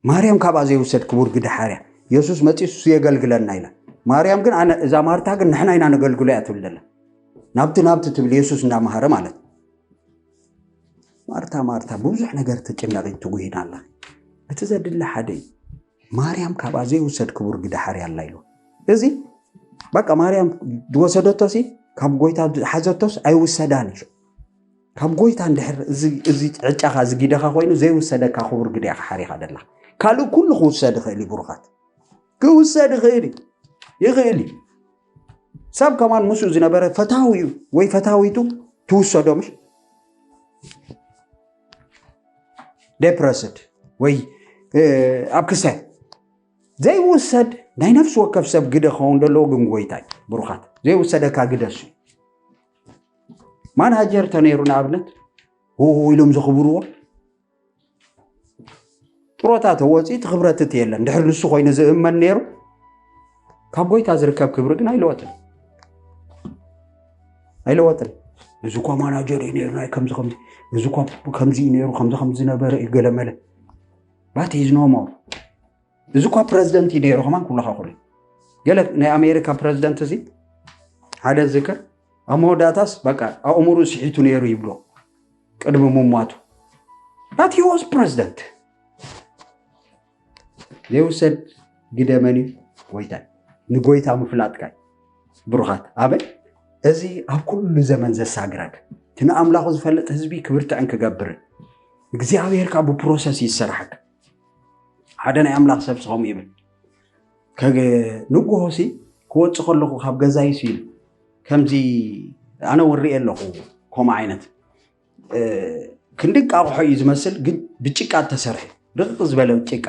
ማርያም ካብኣ ዘይውሰድ ክቡር ግደ ሓርያ። የሱስ መጺኡ እሱ የገልግለና ኢላ። ማርያም ግን ኣነ፣ እዛ ማርታ ግን ንሕና ኢና ነገልግሎ እያ ትብል ዘላ። ናብቲ ናብቲ ትብል የሱስ እንዳመሃረ ማለት። ማርታ ማርታ ብዙሕ ነገር ትጭነቂ ትጉሂን ኣላ። እቲ ዘድሊ ሓደ እዩ። ማርያም ካብኣ ዘይውሰድ ክቡር ግደ ሓርያ ኣላ ኢሉ። እዚ በቃ ማርያም ዝወሰደቶ ሲ ካብ ጎይታ ዝሓዘቶስ ኣይውሰዳን እዩ። ካብ ጎይታ እንድሕር እዚ፣ እዚ ዕጫኻ፣ እዚ ጊደኻ ኮይኑ ዘይውሰደካ ክቡር ግደ ኢኻ ሓሪኻ ደላ። ካልእ ኩሉ ክውሰድ ይኽእል እዩ ብሩኻት። ክውሰድ ይኽእል እዩ። ይኽእል እዩ። ሰብ ከማን ምስኡ ዝነበረ ፈታዊኡ ወይ ፈታዊቱ ትውሰዶ ምሽ? ዴፕረስድ ወይ፣ እ፣ ኣብ ክሳይ ዘይውሰድ ናይ ነፍሲ ወከፍ ሰብ ግደ ክኸውን ዘለዎ ግን ጎይታ እዩ። ብሩኻት፣ ዘይውሰደካ ግደ እሱ እዩ። ማናጀር ተነይሩ ንኣብነት፣ ኡ ኢሎም ዘኽብርዎ፣ ጥሮታ ተወፂኡ እቲ ክብረት እቲ የለን። ድሕሪ ንሱ ኮይኑ ዝእመን ነይሩ፣ ካብ ጎይታ ዝርከብ ክብሪ ግን ኣይለወጥን። ኣይለወጥን። እዚ እኳ ማናጀር እዩ ነይሩ፣ ናይ ከምዚ ከምዚ፣ እዚ እኳ ከምዚ እዩ ነይሩ፣ ከምዚ ከምዚ ነበረ እዩ ገለመለ። But he's no more። እዚ እኳ ፕረዚደንት እዩ ነይሩ ከማን ኩሉ ካብ ኩሉ። ገለ ናይ ኣሜሪካ ፕረዚደንት እዚ ሓደ ዝክር ኣብ መወዳእታስ በቃ ኣእምሩ ስሒቱ ነይሩ ይብሎ ቅድሚ ምሟቱ። But he was president። ዘይውሰድ ግደ መን እዩ? ጎይታ እዩ። ንጎይታ ምፍላጥካ እዩ። ብሩኻት፣ ኣበይ? እዚ ኣብ ኩሉ ዘመን ዘሳግረክ፣ እቲ ንኣምላኹ ዝፈልጥ ህዝቢ ክብርትዕን ክገብርን፣ እግዚኣብሔር ከኣ ብፕሮሰስ እዩ ዝሰርሓካ። ሓደ ናይ ኣምላኽ ሰብ ከምኡ ይብል። ከገ-፣ ንግሆ ሲ ክወጽእ ከለኹ ካብ ገዛይ ሲ ኢሉ፣ ከምዚ ኣነ እውን ሪኤ ኣለኹ ከምኡ ዓይነት፣ እ፣ ክንዲ እንቃቑሖ እዩ ዝመስል፣ ግን ብጭቃ እተሰርሐ፣ ርቕቕ ዝበለ ጭቃ።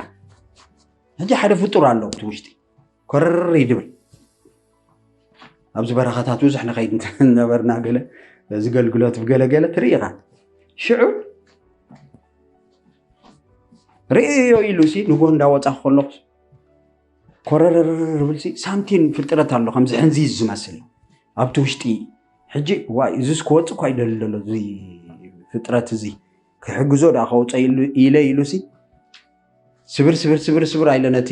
ሕጂ ሓደ ፍጡር ኣሎ ኣብቲ ውሽጢ፣ ኮረር ይድብል። ኣብዚ በረኻታት ብዙሕ ንኸይድ ነበርና፣ ገለ በዚ ገልግሎት ብገለ ገለ ትርኢ ኢኻ። ሽዑ ርእዮ ኢሉ ሲ ንግሆ እንዳወጻኹ ከለኹ ኮረርር ብል ሲ ሳምቲን ፍጥረት ኣሎ፣ ከምዚ ሕንዚዝ ዝመስል ኣብቲ ውሽጢ። ሕጂ ዋይ፣ እዚስ ክወጽእ እኳ ይደሊ ዘሎ፣ እዚ ፍጥረት እዚ ክሕግዞ ደኣ ከውጸእ ኢሉ፣ ኢለ ኢሉ ሲ ስብር ስብር ስብር ስብር ኣይለ ነቲ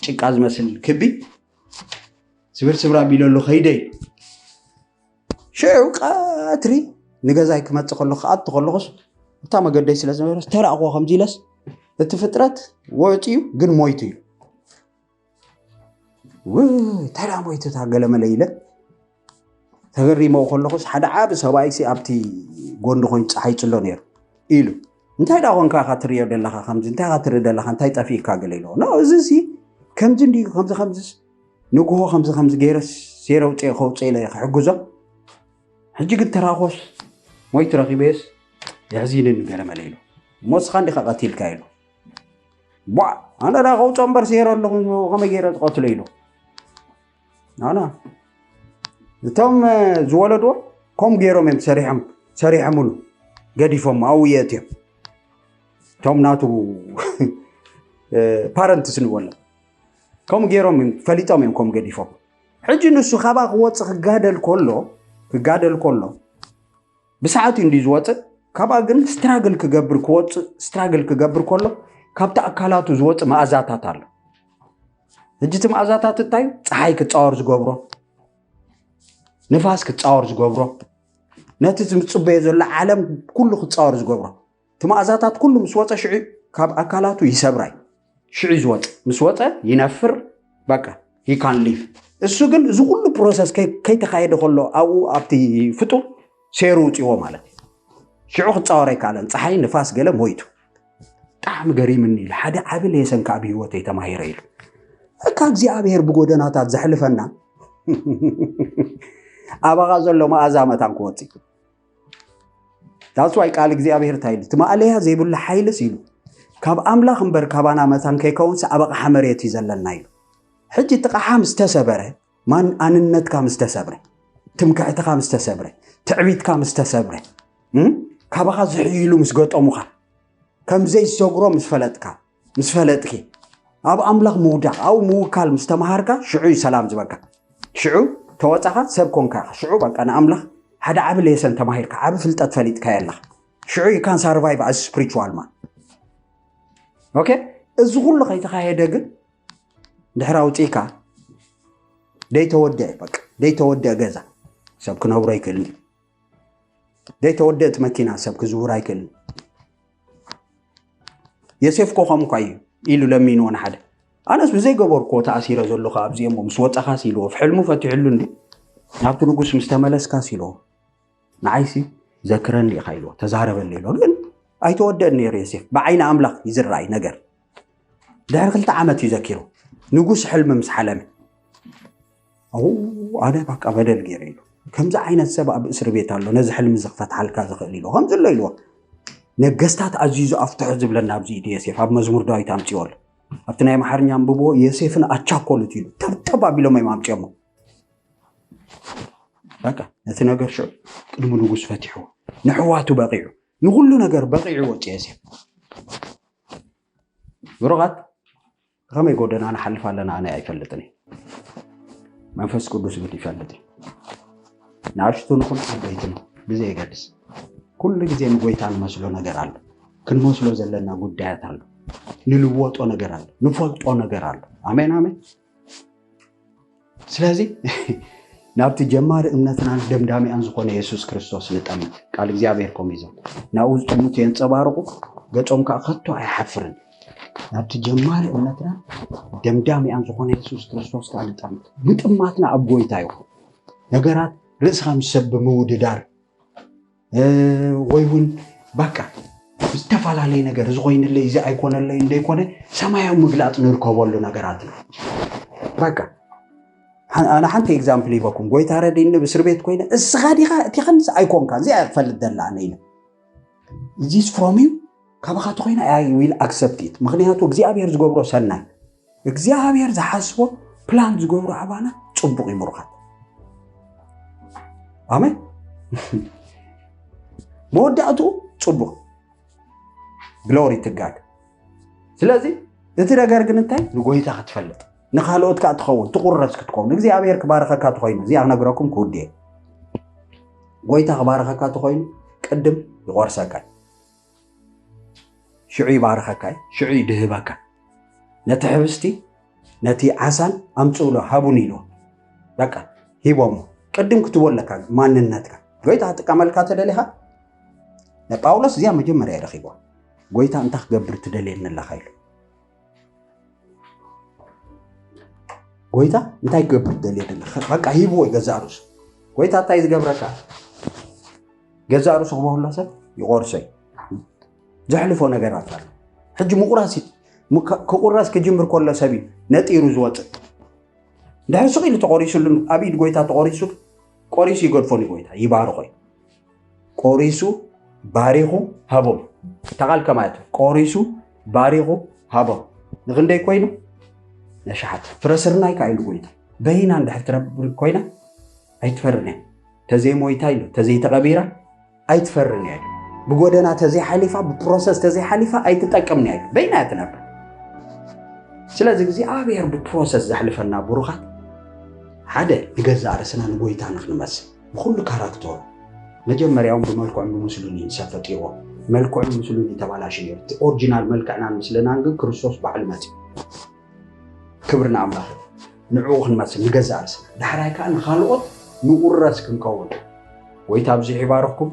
ጭቃ ዝመስል ክቢ ስብር ስብር ኣቢለሉ ከይደ። ሽዑ ቀትሪ ንገዛይ ክመጽእ ከሎ፣ ክኣቱ ከለኹስ እታ መገደይ ስለ ዝነበረስ ተራእኽዎ ከምዚ ኢለስ፣ እቲ ፍጥረት ወጺኡ ግን ሞይቱ እዩ። ውይ፣ እንታይ ደኣ ሞይቱ እታ ገለመለ ኢለ ተገሪመው ከለኹስ፣ ሓደ ዓቢ ሰብኣይሲ ኣብቲ ጎንዲ ኮይኑ ጸሓይ ይጽሎ ነይሩ ኢሉ፣ "እንታይ ደኣ ኾንካ ኢኻ ትርእዮ ዘለኻ ከምዚ? እንታይ ኢኻ ትርኢ ዘለኻ? እንታይ ጠፊእካ?" ገለ ኢልዎ። "ኖ፣ እዚ ሲ ከምዚ እንድዩ፣ ከምዚ ከምዚስ ንግሆ ከምዚ ከምዚ ገይረ ሴረ ውፅኤ ከውፅእ ኢለ ክሕግዞ። ሕጂ ግን ተራኾስ ሞይቱ ረኺበየስ የሕዚንን" ገለ መለ ኢሉ። "እሞ እስኻ እንዲኻ ቀቲልካ?" ኢሉ። "ቧዕ፣ ኣነ ደኣ ከውፅኦ እምበር ሴረ ኣለኹ፣ ከመይ ገይረ ዝቐትሎ?" ኢሉ። ኣና እቶም፣ እ፣ ዝወለድዎ ከምኡ ገይሮም እዮም ሰሪሖም፣ ሰሪሖምሉ ገዲፎም ኣብኡ የእትዮም። እቶም ናቱ፣ እ፣ ፓረንትስ ንበሎም። ከምኡ ገይሮም እዮም፣ ፈሊጦም እዮም ከምኡ ገዲፎም። ሕጂ ንሱ ካብኣ ክወፅእ ክጋደል ከሎ፣ ክጋደል ከሎ፣ ብሰዓቱ እንዲ ዝወፅእ፣ ካብኣ ግን ስትራግል ክገብር ክወፅእ፣ ስትራግል ክገብር ከሎ፣ ካብቲ ኣካላቱ ዝወፅእ መኣዛታት ኣሎ። ሕጂ እቲ መኣዛታት እንታይ? ፀሓይ ክፃወር ዝገብሮ፣ ንፋስ ክፃወር ዝገብሮ፣ ነቲ ዝምፅበዮ ዘሎ ዓለም ኩሉ ክፃወር ዝገብሮ፣ እቲ መኣዛታት ኩሉ ምስ ወፀ ሽዑ ካብ ኣካላቱ ይሰብራይ። ሽዑ ዝወፀ ምስ ወፀ ይነፍር። በቃ he can leave። እሱ ግን እዚ ኩሉ ፕሮሰስ ከይተካየደ ከሎ ኣብኡ ኣብቲ ፍጡር ሴሩ ውፅዎ ማለት እዩ። ሽዑ ክፃወር ኣይከኣለን። ፀሓይ ንፋስ ገለ ሞይቱ። ብጣዕሚ ገሪምኒ ኢሉ ሓደ ዓቢ ሌሰን ካብ ህይወተይ ተማሂረ ኢሉ። እካ እግዚኣብሔር ብጎደናታት ዘሕልፈና ኣባኻ ዘሎ መኣዛ መታን ክወፅእ። ታስዋይ ቃል እግዚኣብሔር እንታይ ኢሉ? እቲ ማእለያ ዘይብሉ ሓይልስ ኢሉ ካብ ኣምላኽ እምበር ካባና መታን ከይከውንስ ኣብ ኣቕሓ መሬት እዩ ዘለና ኢሉ። ሕጂ እቲ ቃሓ ምስ ተሰበረ፣ ማን ኣንነትካ ምስ ተሰብረ፣ ትምክሕትካ ምስ ተሰብረ፣ ትዕቢትካ ምስ ተሰብረ፣ ካባኻ ዝሕይሉ ምስ ገጠሙኻ፣ ከም ዘይሰግሮ ምስ ፈለጥካ፣ ምስ ፈለጥኪ፣ ኣብ ኣምላኽ ምውዳቕ ኣብኡ ምውካል ምስ ተምሃርካ ሽዑ እዩ ሰላም ዝበካ። ሽዑ ተወፃኻ ሰብ ኮንካ ኢኻ። ሽዑ በቃ ንኣምላኽ ሓደ ዓቢ ሌሰን ተማሂርካ፣ ዓቢ ፍልጠት ፈሊጥካ የለኻ። ሽዑ you can survive as spiritual man። ኦኬ? እዚ ኩሉ ከይተኻየደ ግን ድሕሪ ኣውፅእካ ደይተወደአ በቃ ደይተወደአ ገዛ ሰብ ክነብሮ ኣይክእልን። ደይተወደአ እቲ መኪና ሰብ ክዝውር ኣይክእልን። የሴፍ ኮ ከምኳ እዩ ኢሉ ለሚንዎ ንሓደ። ኣነስ ብዘይገበርክዎ ተኣሲረ ዘለኹ ኣብዚ እሞ ምስ ወፃኻስ ኢልዎ ሕልሙ ፈትሕሉ እንዲ ናብቲ ንጉስ ምስ ተመለስካስ ኢልዎ ንዓይሲ ዘክረኒ ኢኻ ኢልዎ ተዛረበሉ ኢልዎ። ግን ኣይተወደአን ነይሩ የሴፍ። ብዓይኒ ኣምላኽ እዩ ዝረኣይ ነገር። ድሕሪ ክልተ ዓመት እዩ ዘኪሩ ንጉስ ሕልሚ ምስ ሓለመ። ኣው ኣነ ባቃ በደል ገይረ ኢሉ። ከምዚ ዓይነት ሰብ ኣብ እስር ቤት ኣሎ ነዚ ሕልሚ ዝክፈትሓልካ ዝኽእል ኢሉ ከምዚ ኣሎ ኢልዎ። ነገስታት ኣዚዙ ኣፍትሑ ዝብለና ኣብዚ ኢድ ዮሴፍ ኣብ መዝሙር ዳዊት ኣምፅዎ ኣሎ። ኣብቲ ናይ ኣምሓርኛ ኣንብብዎ ዮሴፍን ኣቻኮሉት ኢሉ ተብተብ ኣቢሎም እዮም ኣምፅኦሞ። በቃ ነቲ ነገር ሽዑ ቅድሚ ንጉስ ፈቲሕዎ ንሕዋቱ በቂዑ ንኩሉ ነገር በቂዑ ወፂ ዮሴፍ። ብሩኻት ከመይ ጎደና ንሓልፍ ኣለና ኣነ ኣይፈልጥን እየ። መንፈስ ቅዱስ ግን ይፈልጥ እዩ። ንኣሽቱ ንኹን ዓበይትን ብዘየገድስ ኩሉ ግዜ ንጎይታ ንመስሎ ነገር ኣሎ። ክንመስሎ ዘለና ጉዳያት ኣሎ። ንልወጦ ነገር ኣሎ። ንፈልጦ ነገር ኣሎ። ኣሜን ኣሜን። ስለዚ ናብቲ ጀማሪ እምነትናን ደምዳሚኣን ዝኾነ የሱስ ክርስቶስ ንጠምት። ቃል እግዚኣብሔር ከምኡ ይዞም ናብኡ ዝጥምቱ የንፀባርቑ፣ ገጾም ከዓ ከቶ ኣይሓፍርን። ናብቲ ጀማሪ እምነትናን ደምዳሚኣን ዝኾነ የሱስ ክርስቶስ ከዓ ንጠምት። ምጥማትና ኣብ ጎይታ ይኹን። ነገራት ርእስኻ ምስ ሰብ ብምውድዳር ወይ እውን በቃ ዝተፈላለየ ነገር እዚ ኮይንለይ እዚ ኣይኮነለይ እንደይኮነ ሰማያዊ ምግላፅ ንርከበሉ ነገራት እዩ። በቃ ኣነ ሓንቲ ኤግዛምፕል ይበኩም። ጎይታ ረድእኒ ብእስር ቤት ኮይነ እስኻ ዲኻ እቲኸንስ ኣይኮንካ እዚኣ ክፈልጥ ደላ ኣነ ኢለ this from you ካባኻ ተኮይና I will accept it። ምክንያቱ እግዚኣብሔር ዝገብሮ ሰናይ እግዚኣብሔር ዝሓስቦ ፕላን ዝገብሮ ኣባና ፅቡቅ ይምሩኻት። ኣሜን። መወዳእትኡ ፅቡቅ ግሎሪ ትጋድ። ስለዚ እቲ ነገር ግን እንታይ ንጎይታ ክትፈልጥ ንካልኦት ከዓ ትኸውን ትቁረስ ክትከውን እግዚኣብሔር ክባርኸካ ትኮይኑ እዚኣ ክነግረኩም ክውድየ። ጎይታ ክባርኸካ ትኮይኑ ቅድም ይቆርሰካ ሽዑ ይባርኸካ ሽዑ ይድህበካ። ነቲ ሕብስቲ ነቲ ዓሳን ኣምፅእሎ ሃቡን ኢልዎ። በቃ ሂቦሞ ቅድም ክትቦ ኣለካ ማንነትካ ጎይታ ክጥቀመልካ ተደሊኻ ንጳውሎስ እዚኣ መጀመርያ ይረኪብዋ። ጎይታ እንታይ ክገብር ትደልየኒ ኣለካ ኢሉ። ጎይታ እንታይ ክገብር ትደልየኒ ኣለካ? በቃ ሂብዎ ገዛእ ርእሱ። ጎይታ እንታይ ዝገብረካ? ገዛእ ርእሱ ክበህሎ ሰብ ይቆርሶ እዩ። ዘሕልፎ ነገራት ኣሎ። ሕጂ ምቁራስ ክቁረስ ክጅምር ከሎ ሰብ እዩ ነጢሩ ዝወፅእ። ድሕሪ ስቕ ኢሉ ተቆሪሱሉ ኣብ ኢድ ጎይታ ተቆሪሱ ቆሪሱ ይገድፎን እዩ ጎይታ ይባርኾ እዩ። ቆሪሱ ባሪኹ ሃቦም። ተቓል ከማለት ቆሪሱ ባሪኹ ሃቦም። ንክንደይ ኮይኑ ነሽሓት ፍረስርናይ ከዓ ኢሉ ጎይታ በይና እንድሕር ትረብር ኮይና ኣይትፈርን እያ። ተዘይሞይታ ኢሉ ተዘይተቐቢራ ኣይትፈርን እያ። ብጎደና ተዘይሓሊፋ ብፕሮሰስ ተዘይሓሊፋ ኣይትጠቅምን እያ። በይና እያ ትነብር። ስለዚ እግዚኣብሔር ብፕሮሰስ ዘሕልፈና ብሩኻት ሓደ ንገዛእ ርእስና ንጎይታ ንክንመስል ብኩሉ ካራክተሩ መጀመርያውን ብመልክዑን ብምስሉን እዩ ሰብ ፈጢርዎ። መልክዑን ምስሉን እዩ ተባላሽ ነይሩ። እቲ ኦሪጂናል መልክዕናን ምስልናን ግን ክርስቶስ ባዕሉ መፅኡ። ክብሪ ንኣምላኽ። ንዕኡ ክንመስል ንገዛእ ርእስና ዳሕራይ ከዓ ንካልኦት ንቑረስ ክንከውን። ጎይታ ኣብዚሑ ይባርኽኩም።